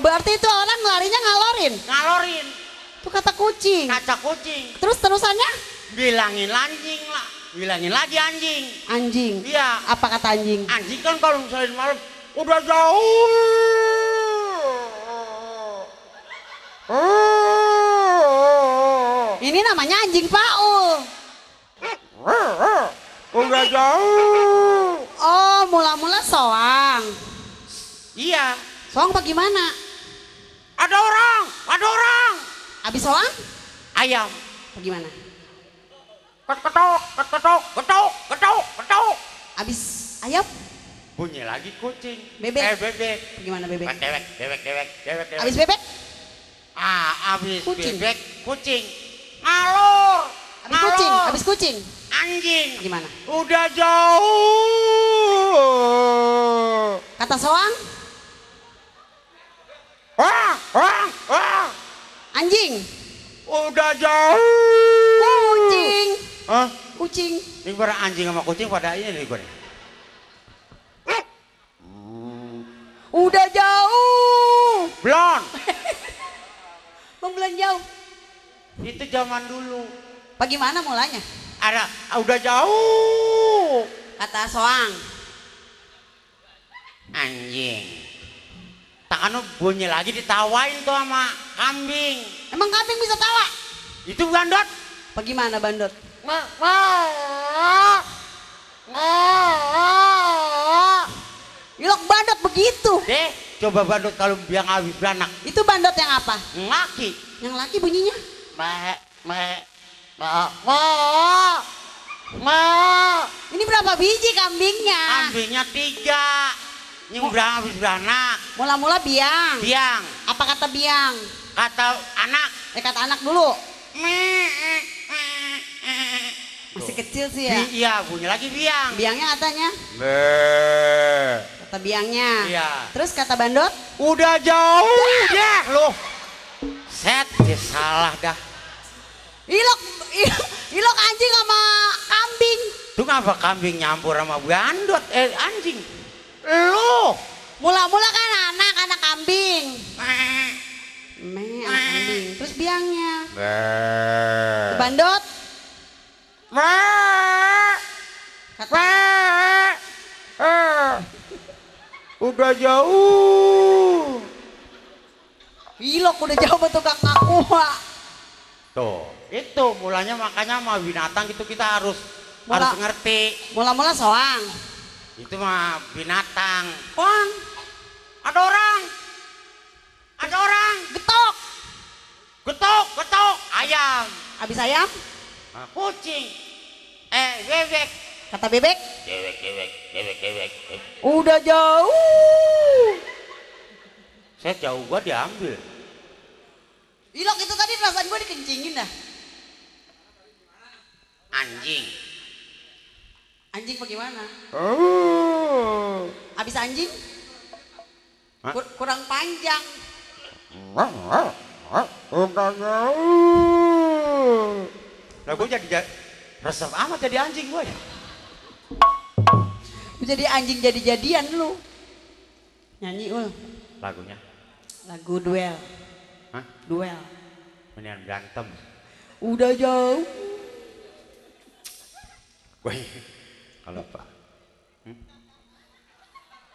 Speaker 6: kucing.
Speaker 1: Kaca kucing.
Speaker 6: Terus terusannya?
Speaker 1: Bilangin anjing lah. Bilangin lagi anjing.
Speaker 6: Anjing.
Speaker 1: Iya.
Speaker 6: Apa kata anjing?
Speaker 1: Anjing kan kalau misalnya malam udah jauh.
Speaker 6: Ini namanya anjing Paul.
Speaker 1: Udah jauh.
Speaker 6: Oh, mula-mula soang.
Speaker 1: Iya.
Speaker 6: Soang bagaimana?
Speaker 1: Ada orang. Ada orang.
Speaker 6: Habis soang?
Speaker 1: Ayam.
Speaker 6: Bagaimana?
Speaker 1: Ketok, ketok, ketok, ketok, ketok.
Speaker 6: Habis ayam?
Speaker 1: Bunyi lagi kucing.
Speaker 6: Bebek.
Speaker 1: Bebek.
Speaker 6: Bagaimana bebek?
Speaker 1: Dewek, dewek, dewek, dewek, dewek.
Speaker 6: Habis bebek?
Speaker 1: Habis
Speaker 6: Kucing.
Speaker 1: bebek, kucing. Ngalor.
Speaker 6: Habis kucing? Habis kucing?
Speaker 1: Anjing.
Speaker 6: Gimana?
Speaker 1: Udah jauh.
Speaker 6: Kata soang?
Speaker 1: Wah, wah, wah.
Speaker 6: Anjing?
Speaker 1: Udah jauh.
Speaker 6: Kucing?
Speaker 1: Hah?
Speaker 6: Kucing?
Speaker 1: Ini pada anjing sama kucing pada ini nih gue nih.
Speaker 6: Udah jauh.
Speaker 1: Blon.
Speaker 6: Membelan jauh.
Speaker 1: Itu zaman dulu.
Speaker 6: Bagaimana mulanya?
Speaker 1: Ada udah jauh.
Speaker 6: Kata soang.
Speaker 1: Anjing. Takkan bunyi lagi ditawain tuh sama kambing.
Speaker 6: Emang kambing bisa tawa?
Speaker 1: Itu bandot.
Speaker 6: Bagaimana bandot? Ilok bandot begitu.
Speaker 1: Deh, coba bandot kalau biang habis beranak.
Speaker 6: Itu bandot yang apa?
Speaker 1: Ngaki.
Speaker 6: Yang laki bunyinya? Ini berapa biji kambingnya?
Speaker 1: Kambingnya 3. Yang habis beranak.
Speaker 6: Mula-mula biang.
Speaker 1: Biang.
Speaker 6: Apa kata biang?
Speaker 1: Kata anak.
Speaker 6: Kata anak dulu. Masih kecil sih ya.
Speaker 1: Iya, bunyi lagi biang.
Speaker 6: Biangnya katanya? Kata biangnya.
Speaker 1: Iya.
Speaker 6: Terus kata bandot?
Speaker 1: Udah jauh deh loh. Set, dia salah dah.
Speaker 6: Ilok anjing sama kambing.
Speaker 1: Itu ngapa kambing nyampur sama bandot? Anjing. Loh.
Speaker 6: Mula-mula kan anak kambing. Anak kambing. Terus biangnya. Bandot. Kata,
Speaker 1: Udah jauh.
Speaker 6: ilok udah jauh betul kak ngaku.
Speaker 1: Tuh, itu mulanya makanya sama binatang itu kita harus ngerti.
Speaker 6: Mula-mula soang.
Speaker 1: Itu mah binatang.
Speaker 6: Soang.
Speaker 1: Ada orang. Ada orang.
Speaker 6: Getok.
Speaker 1: Getok, getok. Ayam.
Speaker 6: Habis ayam?
Speaker 1: Kucing. Bebek.
Speaker 6: Kata bebek?
Speaker 1: Dewek, dewek, dewek, dewek.
Speaker 6: Udah jauh.
Speaker 1: Saya jauh gua diambil.
Speaker 6: Ilok itu tadi perasaan gue dikencingin dah.
Speaker 1: Anjing.
Speaker 6: Anjing bagaimana?
Speaker 1: Oh.
Speaker 6: Habis anjing?
Speaker 1: Hah?
Speaker 6: Kurang panjang.
Speaker 1: Udah jauh. Lah gue jadi resep amat jadi anjing gue.
Speaker 6: Jadi anjing jadi-jadian lu. Nyanyi ul.
Speaker 1: Lagunya.
Speaker 6: Lagu duel.
Speaker 1: Hah?
Speaker 6: Duel.
Speaker 1: Mendingan berantem.
Speaker 6: Udah jauh.
Speaker 1: Wih. Kalau apa?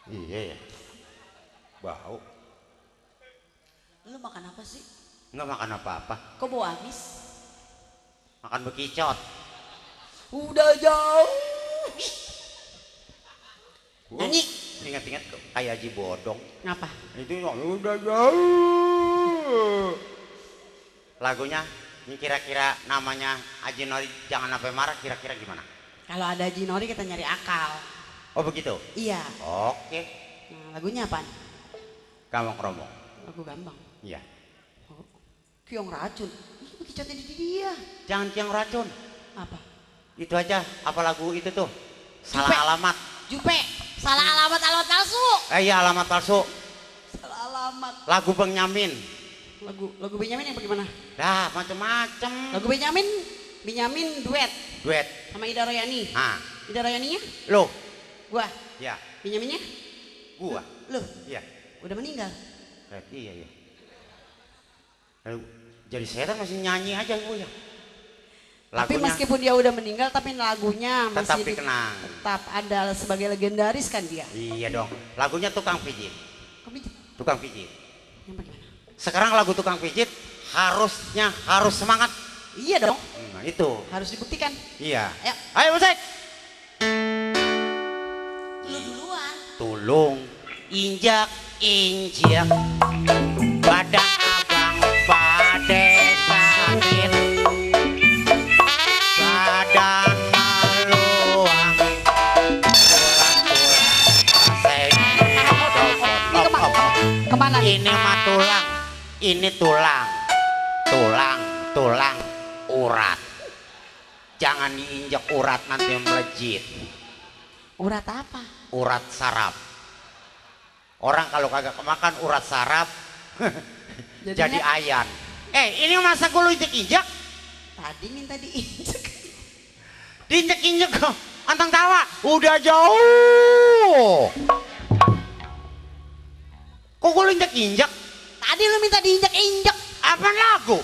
Speaker 1: Iya ya. Bau.
Speaker 6: Lu makan apa sih?
Speaker 1: Nggak makan apa-apa.
Speaker 6: Kok bau amis?
Speaker 1: Makan bekicot.
Speaker 6: Udah jauh. Nyanyi.
Speaker 1: Ingat-ingat kayak Haji Bodong.
Speaker 6: Ngapa?
Speaker 1: Itu udah jauh. Lagunya ini kira-kira namanya Haji Nori jangan sampai marah kira-kira gimana?
Speaker 6: Kalau ada Haji Nori kita nyari akal.
Speaker 1: Oh begitu?
Speaker 6: Iya.
Speaker 1: Oke.
Speaker 6: Nah, lagunya apaan?
Speaker 1: Gampang Kromong.
Speaker 6: Lagu Gambang.
Speaker 1: Iya.
Speaker 6: Oh, Kiong Racun. Ih, bekicotnya di dia.
Speaker 1: Jangan tiang racun.
Speaker 6: Apa?
Speaker 1: Itu aja. Apa lagu itu tuh? Salah
Speaker 6: Jupe.
Speaker 1: alamat.
Speaker 6: Jupe. Salah alamat palsu.
Speaker 1: Iya alamat palsu.
Speaker 6: Salah alamat.
Speaker 1: Lagu Benyamin.
Speaker 6: Lagu Benyamin yang bagaimana?
Speaker 1: Dah macem-macem.
Speaker 6: Lagu Benyamin duet
Speaker 1: Duet.
Speaker 6: sama Ida Royani.
Speaker 1: Ah,
Speaker 6: Ida Royaninya?
Speaker 1: lo.
Speaker 6: Gua.
Speaker 1: Ya.
Speaker 6: Benyaminnya?
Speaker 1: Gua.
Speaker 6: Lu.
Speaker 1: Iya.
Speaker 6: Udah meninggal.
Speaker 1: Iya iya. Lalu Jadi setan masih nyanyi aja gue ya.
Speaker 6: Tapi
Speaker 1: Lagunya
Speaker 6: meskipun dia udah meninggal tapi lagunya
Speaker 1: tetap
Speaker 6: masih
Speaker 1: dikenang.
Speaker 6: tetap ada sebagai legendaris kan dia.
Speaker 1: Iya dong. Lagunya Tukang Pijit.
Speaker 6: Kepijit.
Speaker 1: Tukang Pijit.
Speaker 6: Yang bagaimana?
Speaker 1: Sekarang lagu Tukang Pijit harus semangat.
Speaker 6: Iya dong,
Speaker 1: Nah, itu.
Speaker 6: harus dibuktikan.
Speaker 1: Iya.
Speaker 6: Ayo.
Speaker 1: Ayo musik.
Speaker 6: Lu duluan.
Speaker 1: Tulung injak badan abang pada sakit, badan meluang,
Speaker 6: Kemana nih?
Speaker 1: ini mah tulang, ini tulang urat, jangan diinjak urat nanti melejit.
Speaker 6: Urat apa?
Speaker 1: Urat saraf. Orang kalau kagak kemakan urat saraf jadi ayan. Ini masa gue lu injek-injek?
Speaker 6: Tadi minta diinjek.
Speaker 1: Diinjek-injek kok. Antang tawa. Udah jauh. Kok gue lu injek-injek?
Speaker 6: Tadi lu minta diinjek-injek.
Speaker 1: Apaan lagu?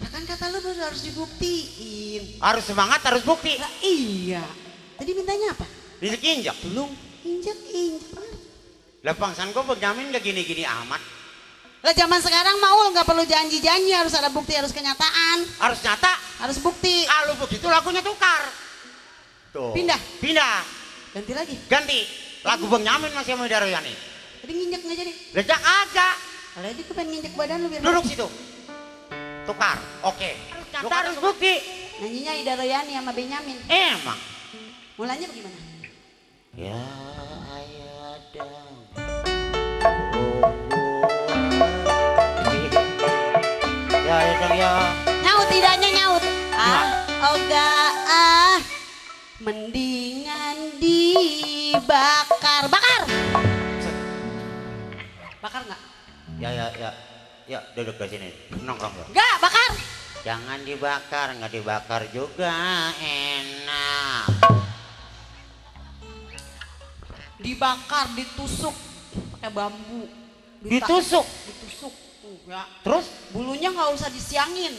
Speaker 6: Ya kan kata lu harus dibuktiin.
Speaker 1: Harus semangat, harus bukti.
Speaker 6: Lah iya. Tadi mintanya apa?
Speaker 1: Diinjek-injek.
Speaker 6: Belum. Injek-injek.
Speaker 1: Lah bangsan gue Benyamin gak gini-gini amat.
Speaker 6: Lah zaman sekarang Maul nggak perlu janji-janji, harus ada bukti, harus kenyataan,
Speaker 1: Harus nyata.
Speaker 6: harus bukti.
Speaker 1: Kalau begitu lagunya tukar. Tuh.
Speaker 6: Pindah.
Speaker 1: Ganti
Speaker 6: Ganti lagi.
Speaker 1: lagu Benyamin masih sama Daroyani.
Speaker 6: Tadi nginjek nggak jadi.
Speaker 1: Lejak agak.
Speaker 6: Kalau dia kepengen nginjek badan lu biar
Speaker 1: Duduk situ. Tukar. Oke. Nyata harus bukti.
Speaker 6: nyanyinya Ida Royani sama Benyamin.
Speaker 1: Emang.
Speaker 6: Mulanya bagaimana?
Speaker 1: Ya ayadang. Ya ayadang ya.
Speaker 6: Nyaut tidaknya nyaut. Mendingan dibakar. Bakar. Bakar nggak?
Speaker 1: Ya duduk di sini. Nongkrong ya.
Speaker 6: Nggak, bakar.
Speaker 1: Jangan dibakar, nggak dibakar juga enak.
Speaker 6: Dibakar, ditusuk pakai bambu.
Speaker 1: Ditusuk?
Speaker 6: Ditusuk. Ya.
Speaker 1: Terus
Speaker 6: Bulunya nggak usah disiangin.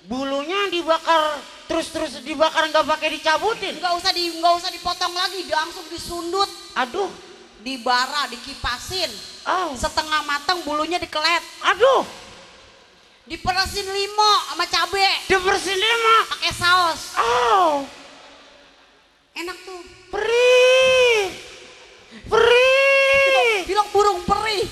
Speaker 1: bulunya dibakar terus dibakar nggak pakai dicabutin.
Speaker 6: Nggak usah dipotong lagi, langsung disundut,
Speaker 1: Aduh,
Speaker 6: dibara, dikipasin.
Speaker 1: oh,
Speaker 6: Setengah matang bulunya dikelet.
Speaker 1: aduh,
Speaker 6: Diperasin limo sama cabe,
Speaker 1: dibersihin lima.
Speaker 6: pakai saus.
Speaker 1: Oh,
Speaker 6: Enak tuh.
Speaker 1: perih, perih.
Speaker 6: Bilang burung perih.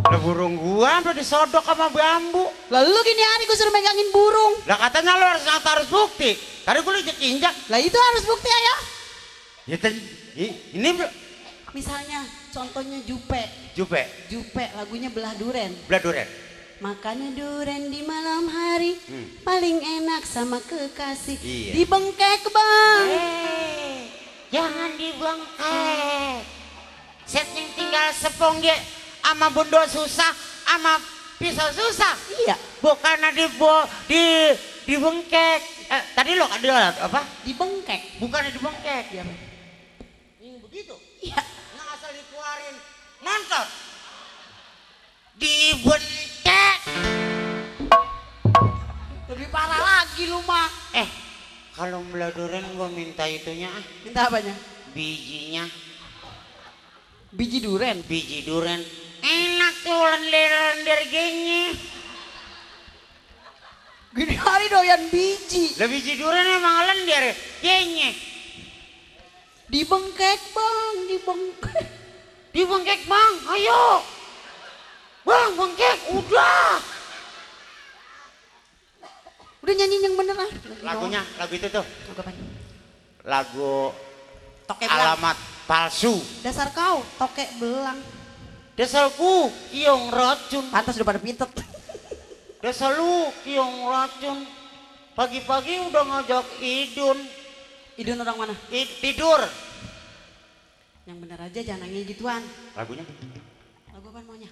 Speaker 1: Lah burung gua sampai disodok sama bambu.
Speaker 6: Lalu gini hari gue suruh megangin burung.
Speaker 1: Lah katanya lo harus bukti. Tadi gua injek-injek.
Speaker 6: Lah itu harus bukti ayo.
Speaker 1: Ya ini
Speaker 6: Misalnya contohnya Jupe. Jupe lagunya Belah Duren.
Speaker 1: belah duren.
Speaker 6: Makannya duren di malam hari paling enak sama kekasih.
Speaker 1: Iya.
Speaker 6: Dibengkek bang.
Speaker 1: Jangan dibengkek. Set yang tinggal sepong dia sama bundo susah, sama pisau susah.
Speaker 6: Iya.
Speaker 1: Bukan dibengkek. Tadi lo ada apa?
Speaker 6: Dibengkek.
Speaker 1: Bukan dibengkek.
Speaker 6: Iya.
Speaker 1: Yang begitu.
Speaker 6: Iya.
Speaker 1: Yang asal dikeluarin nonton. Dibengkek.
Speaker 6: Lebih parah lagi lu mah.
Speaker 1: Kalau beladuren gua minta itunya,
Speaker 6: Minta apanya?
Speaker 1: bijinya,
Speaker 6: Biji duren.
Speaker 1: biji duren. Enak tuh lendir-lendir gini.
Speaker 6: Gini hari doyan biji.
Speaker 1: Lah biji duren emang lendir gini.
Speaker 6: Dibengkek bang, dibengkek.
Speaker 1: Dibengkek bang, ayo. Bang, bengkek, udah.
Speaker 6: Udah nyanyi yang bener lah.
Speaker 1: Lagunya, lagu itu tuh.
Speaker 6: Lagu apa?
Speaker 1: Lagu
Speaker 6: Tokek belang.
Speaker 1: alamat palsu.
Speaker 6: Dasar kau, tokek belang.
Speaker 1: Desalku, kiong racun.
Speaker 6: Pantas udah pada pintet.
Speaker 1: Desal lu, kiong racun. Pagi-pagi udah ngajak idun.
Speaker 6: Idun orang mana?
Speaker 1: Tidur.
Speaker 6: Yang bener aja jangan nangis gituan.
Speaker 1: Lagunya.
Speaker 6: Lagu apa maunya?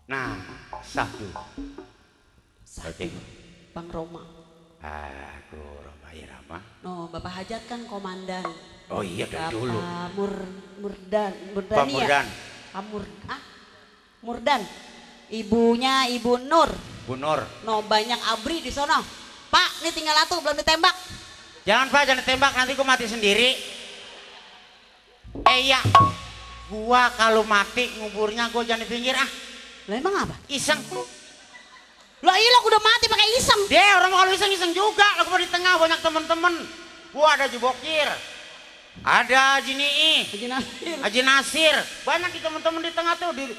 Speaker 1: Nah, satu.
Speaker 6: Satu. Bang Roma.
Speaker 1: Aku Roma Irama.
Speaker 6: No, Bapak Hajat kan komandan.
Speaker 2: Oh iya dari dulu.
Speaker 6: Murdan,
Speaker 2: Pak
Speaker 6: Murdani
Speaker 2: Murdan.
Speaker 6: ya? Murdan. Ibunya Ibu Nur.
Speaker 2: Bu Nur.
Speaker 6: No banyak abri di sono. Pak, ini tinggal satu belum ditembak.
Speaker 2: Jangan Pak, jangan ditembak, nanti gua mati sendiri. Iya. Gua kalau mati nguburnya gua jangan di pinggir ah.
Speaker 6: Lah emang apa?
Speaker 2: Iseng.
Speaker 6: Lah iya lo udah mati pakai iseng.
Speaker 2: Dia orang kalau iseng-iseng juga. Lah gua di tengah banyak temen-temen. Gua ada Haji Bokir. Ada Haji Nii.
Speaker 6: Haji Nasir.
Speaker 2: Haji Nasir. Banyak di temen-temen di tengah tuh. Di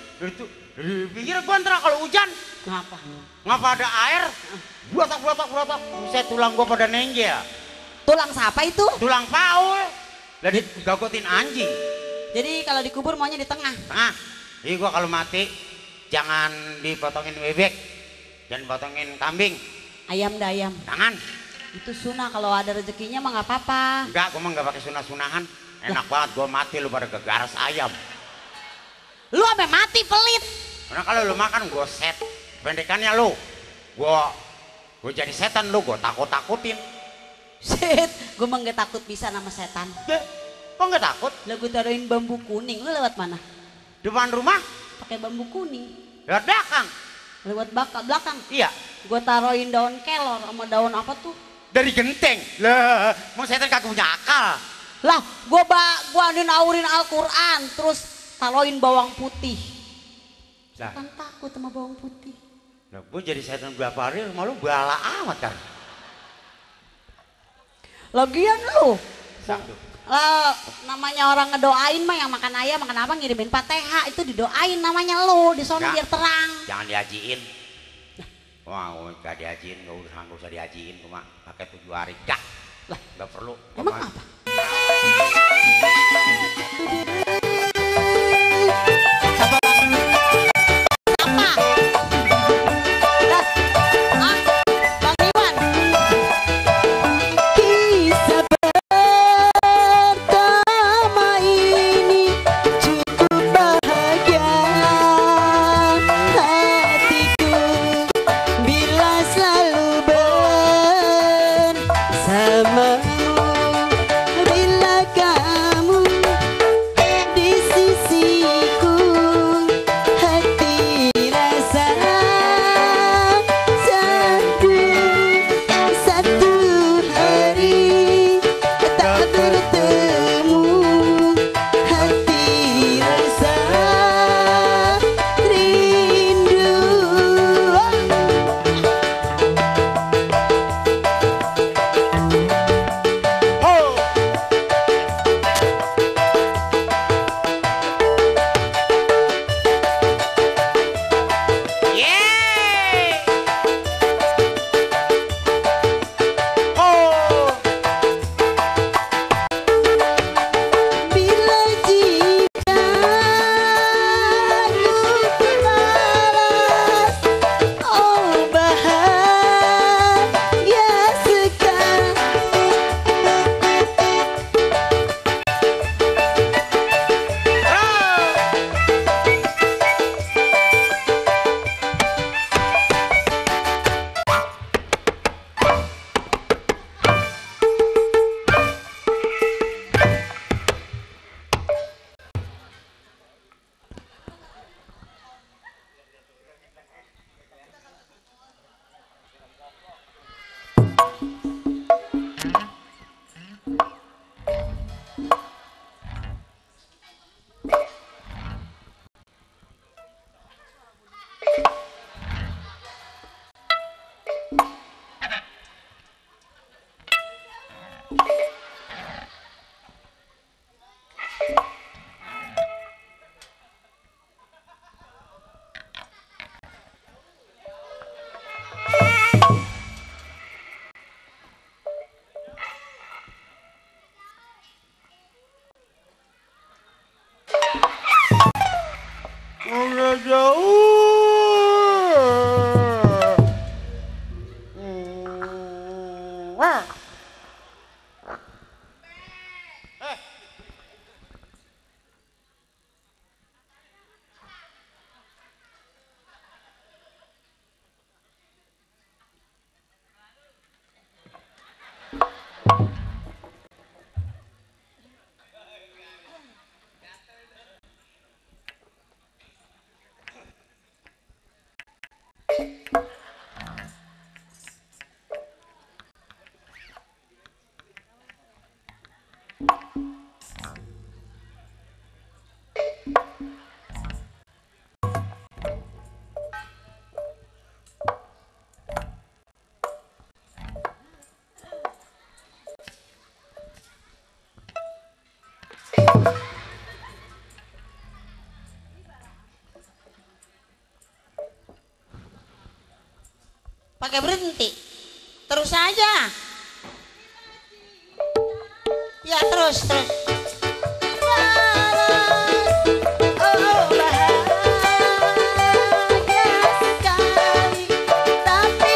Speaker 2: pinggir gua ntar kalau hujan.
Speaker 6: Kenapa?
Speaker 2: Ngapa ada air? Buatak. Saya tulang gua pada nenggel.
Speaker 6: Tulang siapa itu?
Speaker 2: Tulang Paul. Lah digagotin anjing.
Speaker 6: Jadi kalau dikubur maunya di tengah.
Speaker 2: Tengah. Jadi gua kalau mati jangan dipotongin bebek. Jangan potongin kambing.
Speaker 6: Ayam dah ayam.
Speaker 2: Jangan.
Speaker 6: Itu sunah kalau ada rezekinya mah nggak apa-apa.
Speaker 2: Enggak, gua mah enggak pakai sunah-sunahan. Enak banget gua mati lu pada gegaras ayam.
Speaker 6: Lu sampai mati pelit.
Speaker 2: Karena kalau lu makan gua set. Pendekannya lu. Gua jadi setan lu, gua takut-takutin.
Speaker 6: Set, gue mah nggak takut bisa nama setan.
Speaker 2: Kok nggak takut?
Speaker 6: Lah gue taruhin bambu kuning, lu lewat mana?
Speaker 2: Depan rumah?
Speaker 6: Pakai bambu kuning.
Speaker 2: Lewat belakang?
Speaker 6: Lewat belakang.
Speaker 2: Iya.
Speaker 6: Gue taruhin daun kelor sama daun apa tuh?
Speaker 2: Dari genteng. Lah, mau setan kagak punya akal.
Speaker 6: Lah, gua naurin Al-Quran, terus taruhin bawang putih.
Speaker 2: Lah,
Speaker 6: Kan takut sama bawang putih.
Speaker 2: lah gua jadi setan berapa hari rumah lu bala amat kan?
Speaker 6: Lagian lu,
Speaker 2: Satu.
Speaker 6: namanya orang ngedoain mah yang makan ayam makan apa ngirimin Fatihah itu didoain namanya lu di sono
Speaker 2: Nggak.
Speaker 6: biar terang.
Speaker 2: Jangan dihajiin. Wah, gak dihajiin, gak usah dihajiin, cuma pakai 7 hari. Dah, lah, gak perlu.
Speaker 6: Emang apa? Apa? Dah. Ah, Bang Iwan. Kisah pertama ini cukup bahagia hatiku bila selalu bersamamu, bila kamu di sisiku, hati rasa satu hari tak bertemu, hati rasa rindu.
Speaker 2: Yeay! Oh!
Speaker 6: Bila jika ku balas, oh bahagia sekali.
Speaker 2: Udah jauh. Wah.
Speaker 6: pakai berhenti. Terus aja. Ya terus. Oh, bahagia sekali, tapi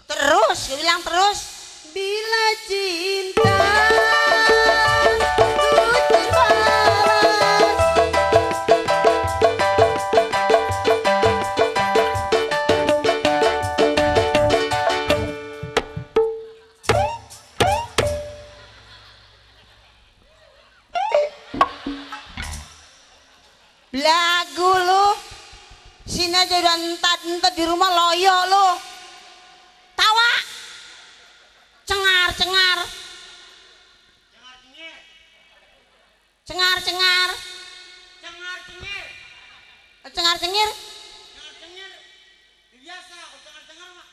Speaker 6: terus, gue bilang terus. Bila cinta ku lagu lu sini aja udah entat di rumah loyo lu tawa cengar cengar
Speaker 3: biasa aku cengar mah.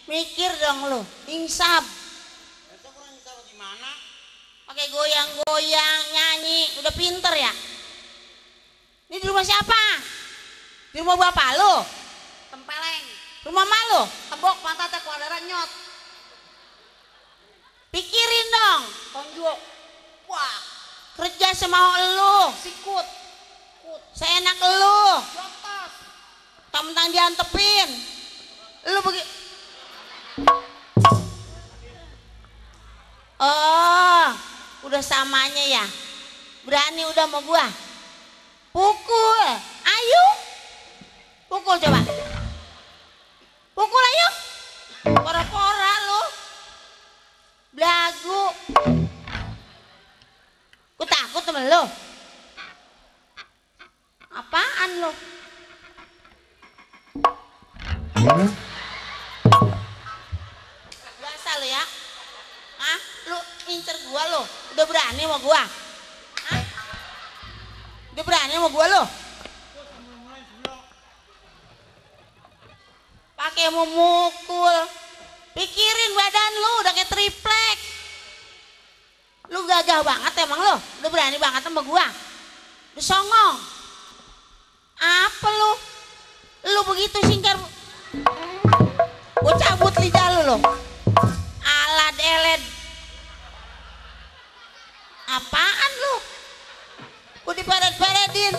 Speaker 6: mikir dong lu insaf
Speaker 3: Itu kurang bisa gimana?
Speaker 6: pakai goyang-goyang nyanyi udah pinter ya. Ini di rumah siapa? Di rumah bapak lu? Tempeleng. Rumah mak lu? Tebok pantatnya kuadara nyot. Pikirin dong. Tonjok. Wah. Kerja semau lu. Sikut. Seenak lu.
Speaker 3: Jotos.
Speaker 6: Mentang diantepin. Lu Oh, udah samanya ya. Berani udah sama gua. Pukul. Ayo. Pukul coba. Pukul ayo. Pora-pora lu. Belagu. Ku takut sama lu. Apaan lu? Biasa lu ya. Hah? Lu incer gua lu. Udah berani sama gua? Hah? Udah berani sama gua lu? Pakai memukul. Pikirin badan lu udah kayak triplek. Lu gagah banget emang lu. Udah berani banget sama gua. Udah songong. Apa lu? Lu begitu singkar. Gua cabut lidah lu. Alad eled. Apaan lu? Gua diparet-paretin.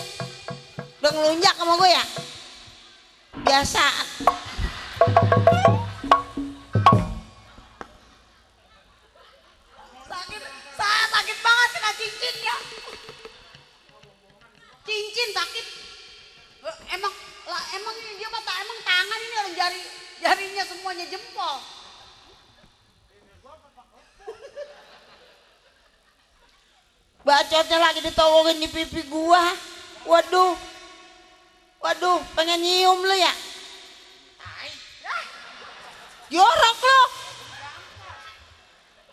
Speaker 6: Udah ngelunjak sama gua ya? Biasa. Sakit banget kena cincinnya. Cincin sakit. Emang dia mata emang tangan ini orang jarinya semuanya jempol. Bacotnya lagi ditolongin di pipi gua. Waduh, pengen nyium lu ya? Jorok lo.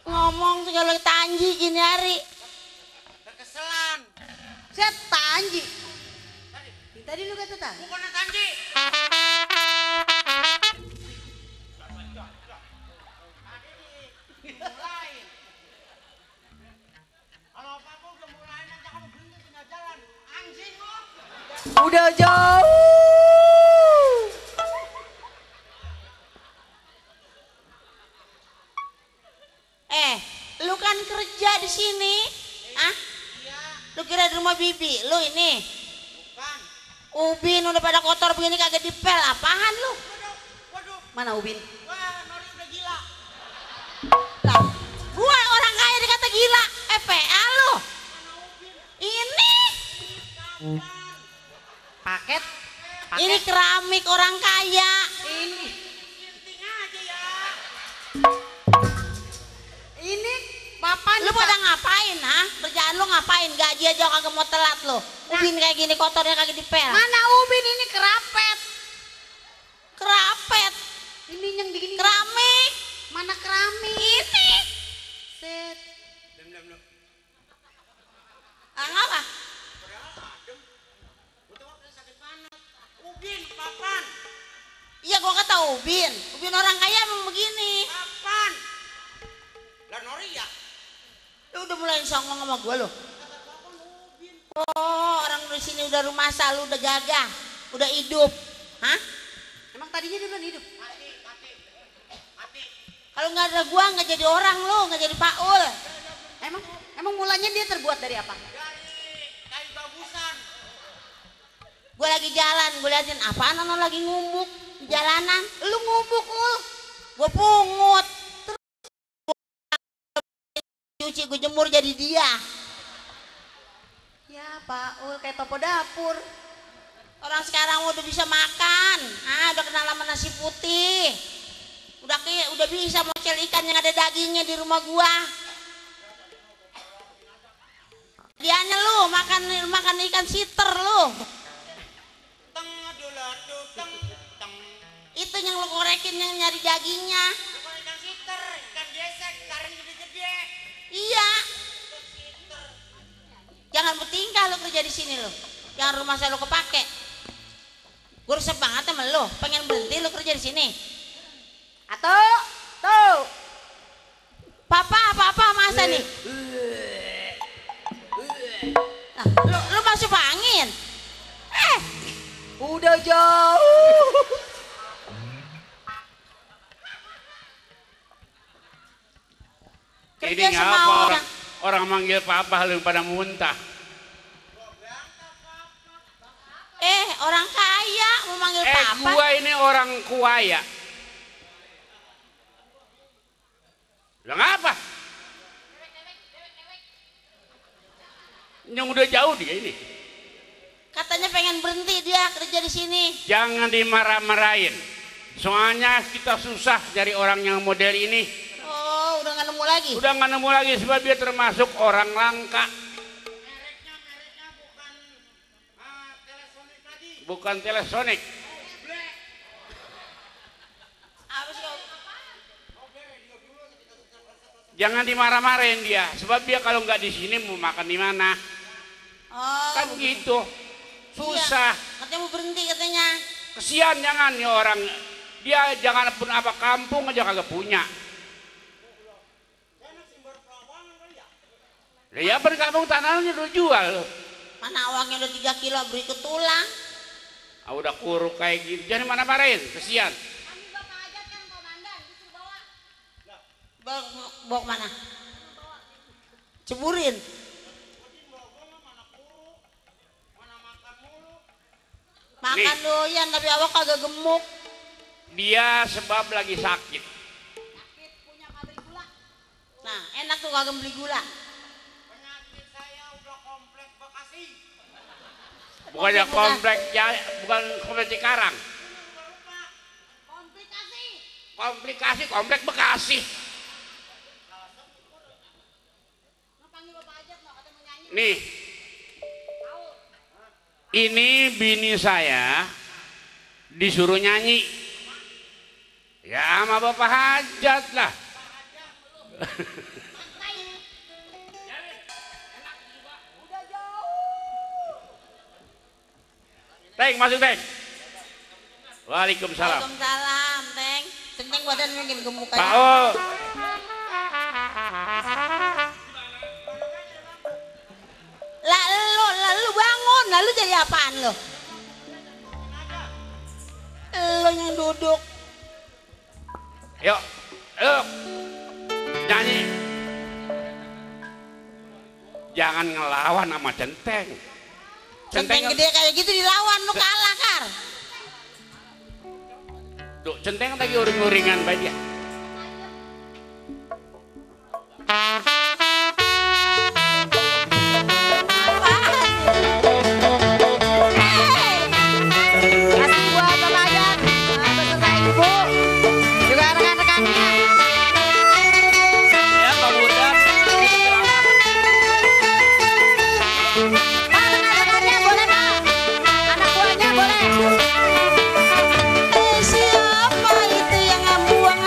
Speaker 6: Ngomong segala tanji gini hari.
Speaker 3: Kekeselan.
Speaker 6: Set tanji. Tadi lu kata tanji.
Speaker 3: Bukan Tanji. Kalau apa-apa udah mulai nanti kamu berhenti tengah jalan. Anjing lo.
Speaker 6: Udah jauh. Lu kan kerja di sini, ah?
Speaker 3: Iya.
Speaker 6: Lu kira di rumah bibi, lu ini?
Speaker 3: Bukan.
Speaker 6: Ubin udah pada kotor begini kagak dipel, apaan lu?
Speaker 3: Waduh.
Speaker 6: Mana Ubin?
Speaker 3: Wah, Nori udah gila.
Speaker 6: Lah, gua orang kaya dikata gila, PA lu? Ini?
Speaker 1: Paket.
Speaker 6: Ini keramik orang kaya.
Speaker 1: Ini.
Speaker 3: Sinting aja ya.
Speaker 6: Ini papan. Lu pada ngapain, ha? Kerjaan lu ngapain? Gaji aja kagak mau telat lu. Ubin kayak gini kotornya kagak dipel.
Speaker 3: Mana Ubin ini kerapet.
Speaker 6: Kerapet.
Speaker 3: Ini yang begini.
Speaker 6: Keramik.
Speaker 3: Mana keramik?
Speaker 6: Ini.
Speaker 3: Set.
Speaker 6: Ah, ngapa?
Speaker 3: Ubin, papan.
Speaker 6: Iya gua kata Ubin. Ubin orang kaya emang begini.
Speaker 3: Papan. Lah Nori ya?
Speaker 6: Lu udah mulai songong sama gua lo. Oh, orang di sini udah rumah lu udah gagah, udah hidup. Hah?
Speaker 1: Emang tadinya duluan hidup?
Speaker 6: Kalau nggak ada gua nggak jadi orang lu, nggak jadi Paul.
Speaker 1: Emang mulanya dia terbuat dari apa?
Speaker 3: Dari kayu bagusan.
Speaker 6: Gua lagi jalan, gua liatin apaan ono lagi ngumuk di jalanan. Lu ngumuk lu. Gua pungut. Terus gua cuci, gua jemur jadi dia.
Speaker 1: Ya Paul kayak topo dapur.
Speaker 6: Orang sekarang udah bisa makan. Ah, udah kenal sama nasi putih. Udah bisa mocel ikan yang ada dagingnya di rumah gua. Dianya lu makan ikan siter lu.
Speaker 3: Teng dulu teng teng.
Speaker 6: Itu yang lu korekin yang nyari dagingnya.
Speaker 3: Bukan ikan siter, ikan gesek, taring gede-gede.
Speaker 6: Iya. Jangan bertingkah lu kerja di sini lu. Jangan rumah saya lu kepake. Gue resep banget sama lu. Pengen berhenti lu kerja di sini.
Speaker 1: Atau tuh.
Speaker 6: Papa masa nih? Nah, lu masuk angin.
Speaker 1: Udah jauh.
Speaker 3: Ini
Speaker 6: Kerja sama
Speaker 3: ngapa
Speaker 6: orang.
Speaker 3: orang manggil papa lu pada muntah.
Speaker 6: Orang kaya mau manggil papa.
Speaker 3: Gua ini orang kuaya. Lah ngapa? Yang udah jauh dia ini.
Speaker 6: Katanya pengen berhenti dia kerja di sini.
Speaker 3: Jangan dimarah-marahin. Soalnya kita susah cari orang yang model ini.
Speaker 6: Oh, udah nggak nemu lagi.
Speaker 3: Udah nggak nemu lagi sebab dia termasuk orang langka. Bukan Telesonic.
Speaker 6: Apa sih kau?
Speaker 3: Jangan dimarah-marahin dia, sebab dia kalau nggak di sini mau makan di mana?
Speaker 6: Oh,
Speaker 3: Kan gitu. Susah.
Speaker 6: Iya. Katanya mau berhenti katanya.
Speaker 3: Kesian jangan nih orang. Dia jangan pun apa kampung aja kagak punya. Lah ya berkampung tanahnya udah jual.
Speaker 6: Mana uangnya udah 3 kilo beri ke tulang.
Speaker 3: Ah, udah kuruk kayak gitu. Jangan mana-marahin, kesian.
Speaker 6: Bawa kemana? Ceburin. Makan doyan tapi awak kagak gemuk.
Speaker 3: Dia sebab lagi sakit.
Speaker 6: Nah, enak tuh kagak beli gula.
Speaker 3: Penyakit saya udah komplek Bekasi. Bukannya komplek ya, bukan komplek Cikarang. Komplikasi komplek Bekasi. Nih, ini bini saya disuruh nyanyi. Ya sama bapak hajat lah. Teng, masuk Teng. Waalaikumsalam.
Speaker 6: Waalaikumsalam, Teng. Teng badan makin gemuk aja.
Speaker 3: Paul.
Speaker 6: Lu bangun, lalu jadi apaan lu? Lu yang duduk.
Speaker 3: Yuk, yuk. Nyanyi. Jangan ngelawan sama centeng.
Speaker 6: Centeng gede kayak gitu dilawan lu kalah, Kar.
Speaker 3: Duh, centeng lagi uring-uringan baik dia.
Speaker 1: Kasih buat Bapak Ajat beserta Ibu juga rekan-rekannya.
Speaker 3: Ya, Pak Burdan.
Speaker 1: Pak, rekan-rekannya boleh Pak, anak buahnya boleh.
Speaker 6: Siapa itu yang buang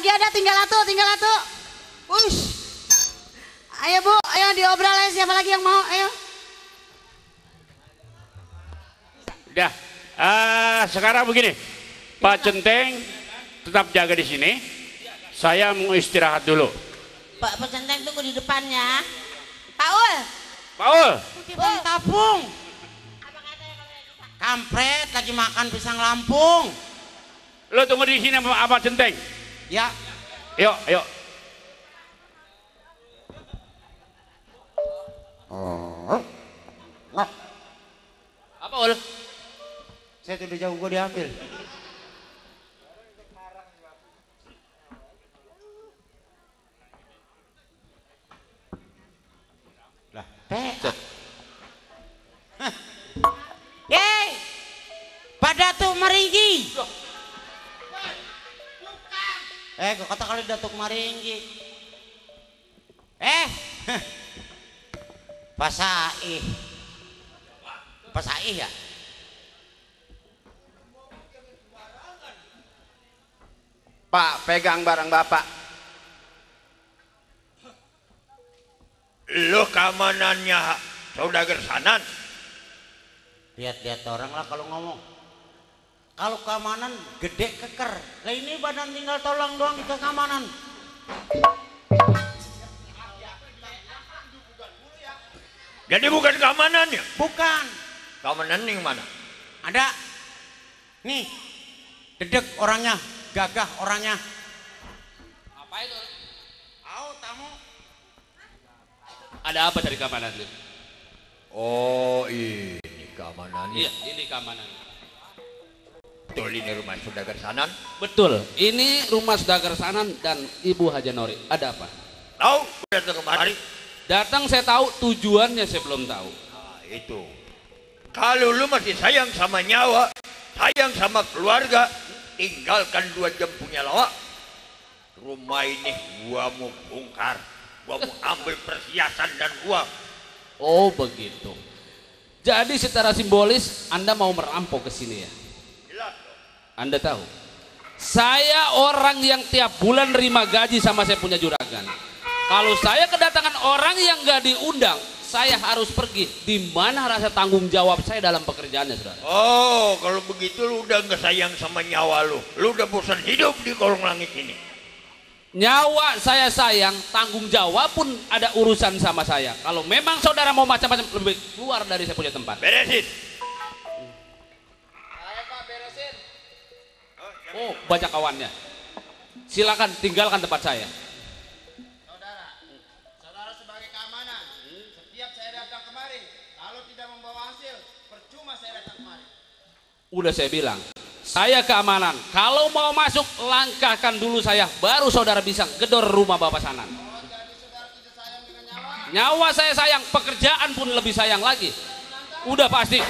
Speaker 6: lagi ada, tinggal atuh. Ush. Ayo Bu, ayo diobrol aja, siapa lagi yang mau, ayo.
Speaker 3: Udah. Sekarang begini, Pak Centeng tetap jaga di sini. Saya mau istirahat dulu.
Speaker 6: Pak Centeng tunggu di depannya. Paul.
Speaker 1: Bang Tapung. Kampret lagi makan pisang Lampung.
Speaker 3: Lo tunggu di sini sama Pak Centeng.
Speaker 1: Ya.
Speaker 3: Yuk. Apa Ul?
Speaker 1: Saya tuh udah jauh gue diambil. Lah, pada tuh meringgi. Gue kata kali datuk meringgi. Pasai ya.
Speaker 2: Pak, pegang barang Bapak.
Speaker 7: Lo keamanannya saudagar Sanan.
Speaker 1: Lihat-lihat orang lah kalau ngomong. Kalau keamanan gede keker. Lah ini badan tinggal tolong doang kita keamanan.
Speaker 7: Jadi bukan keamanannya.
Speaker 1: Bukan.
Speaker 7: Keamanan yang mana?
Speaker 1: Ada. Nih. Dedek orangnya, gagah orangnya.
Speaker 3: Apa itu?
Speaker 1: Tamu.
Speaker 3: Ada apa dari keamanan itu?
Speaker 7: Oh, ini keamanannya.
Speaker 3: Iya, ini keamanan.
Speaker 7: Betul ini rumah saudagar Sanan.
Speaker 3: Betul, ini rumah saudagar Sanan dan Ibu Hajanori. Ada apa?
Speaker 7: Tahu datang kemari.
Speaker 3: Datang saya tahu, tujuannya saya belum tahu.
Speaker 7: Nah, itu. Kalau lu masih sayang sama nyawa, sayang sama keluarga, tinggalkan 2 jam punya lawak. Rumah ini gua mau bongkar, gua mau ambil perhiasan dan uang.
Speaker 3: Oh begitu. Jadi secara simbolis Anda mau merampok ke sini ya?
Speaker 7: Jelas dong.
Speaker 3: Anda tahu? Saya orang yang tiap bulan nerima gaji sama saya punya juragan. Kalau saya kedatangan orang yang gak diundang, saya harus pergi. Di mana rasa tanggung jawab saya dalam pekerjaannya, saudara?
Speaker 7: Oh, kalau begitu lu udah nggak sayang sama nyawa lu. Lu udah bosan hidup di kolong langit ini.
Speaker 3: Nyawa saya sayang, tanggung jawab pun ada urusan sama saya. Kalau memang saudara mau macam-macam, lebih keluar dari saya punya tempat.
Speaker 7: Beresin.
Speaker 3: Oh, banyak kawannya. Silakan tinggalkan tempat saya.
Speaker 8: Saudara sebagai keamanan, setiap saya datang kemari, kalau tidak membawa hasil, percuma saya datang kemari.
Speaker 3: Udah saya bilang, saya keamanan. Kalau mau masuk, langkahkan dulu saya, baru saudara bisa gedor rumah Bapak Sanan.
Speaker 8: Oh, jadi saudara tidak sayang dengan nyawa?
Speaker 3: Nyawa saya sayang, pekerjaan pun lebih sayang lagi. Udah pasti.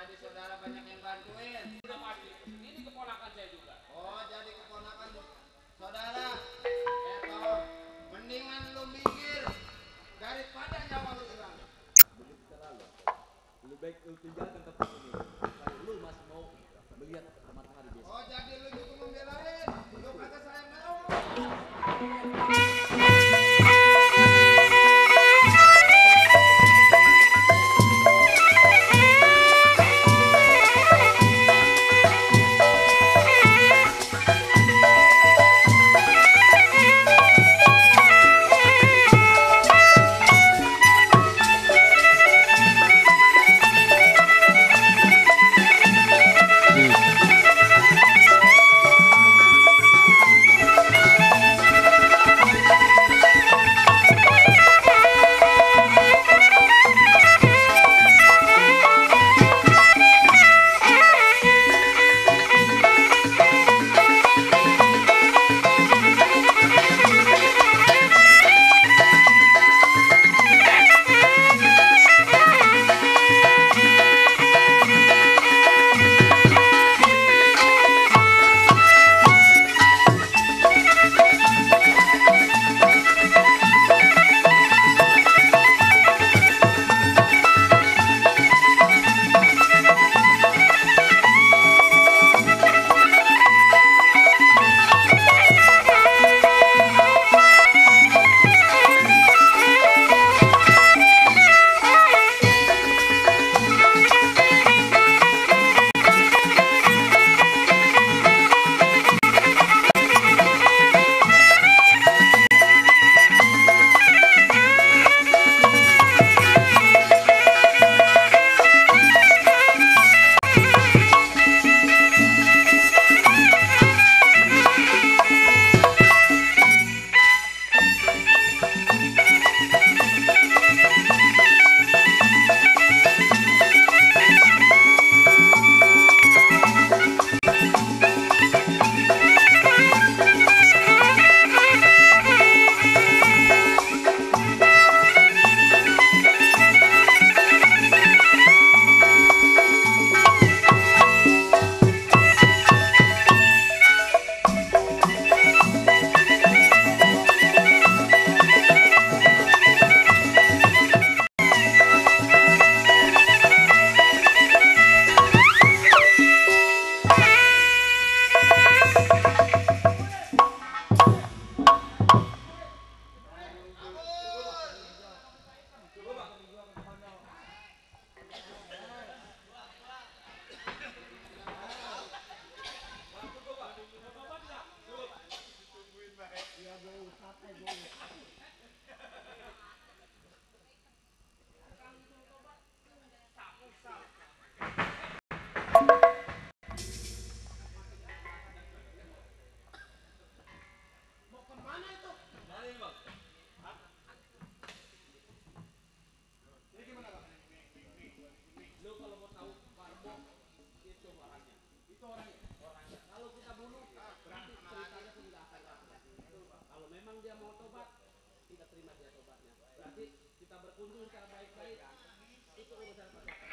Speaker 8: jadi saudara banyak yang bantuin.
Speaker 3: Sudah pasti. Ini keponakan saya juga.
Speaker 8: Oh, jadi keponakan saudara. Mendingan lu minggir daripada nyawa lu hilang.
Speaker 9: Lebih baik lu tinggalkan tempat ini. Kalau lu masih mau melihat matahari besok.
Speaker 8: Oh, jadi lu juga membelain. Lu kagak sayang mau.
Speaker 3: kita berkunjung secara baik-baik, itu urusan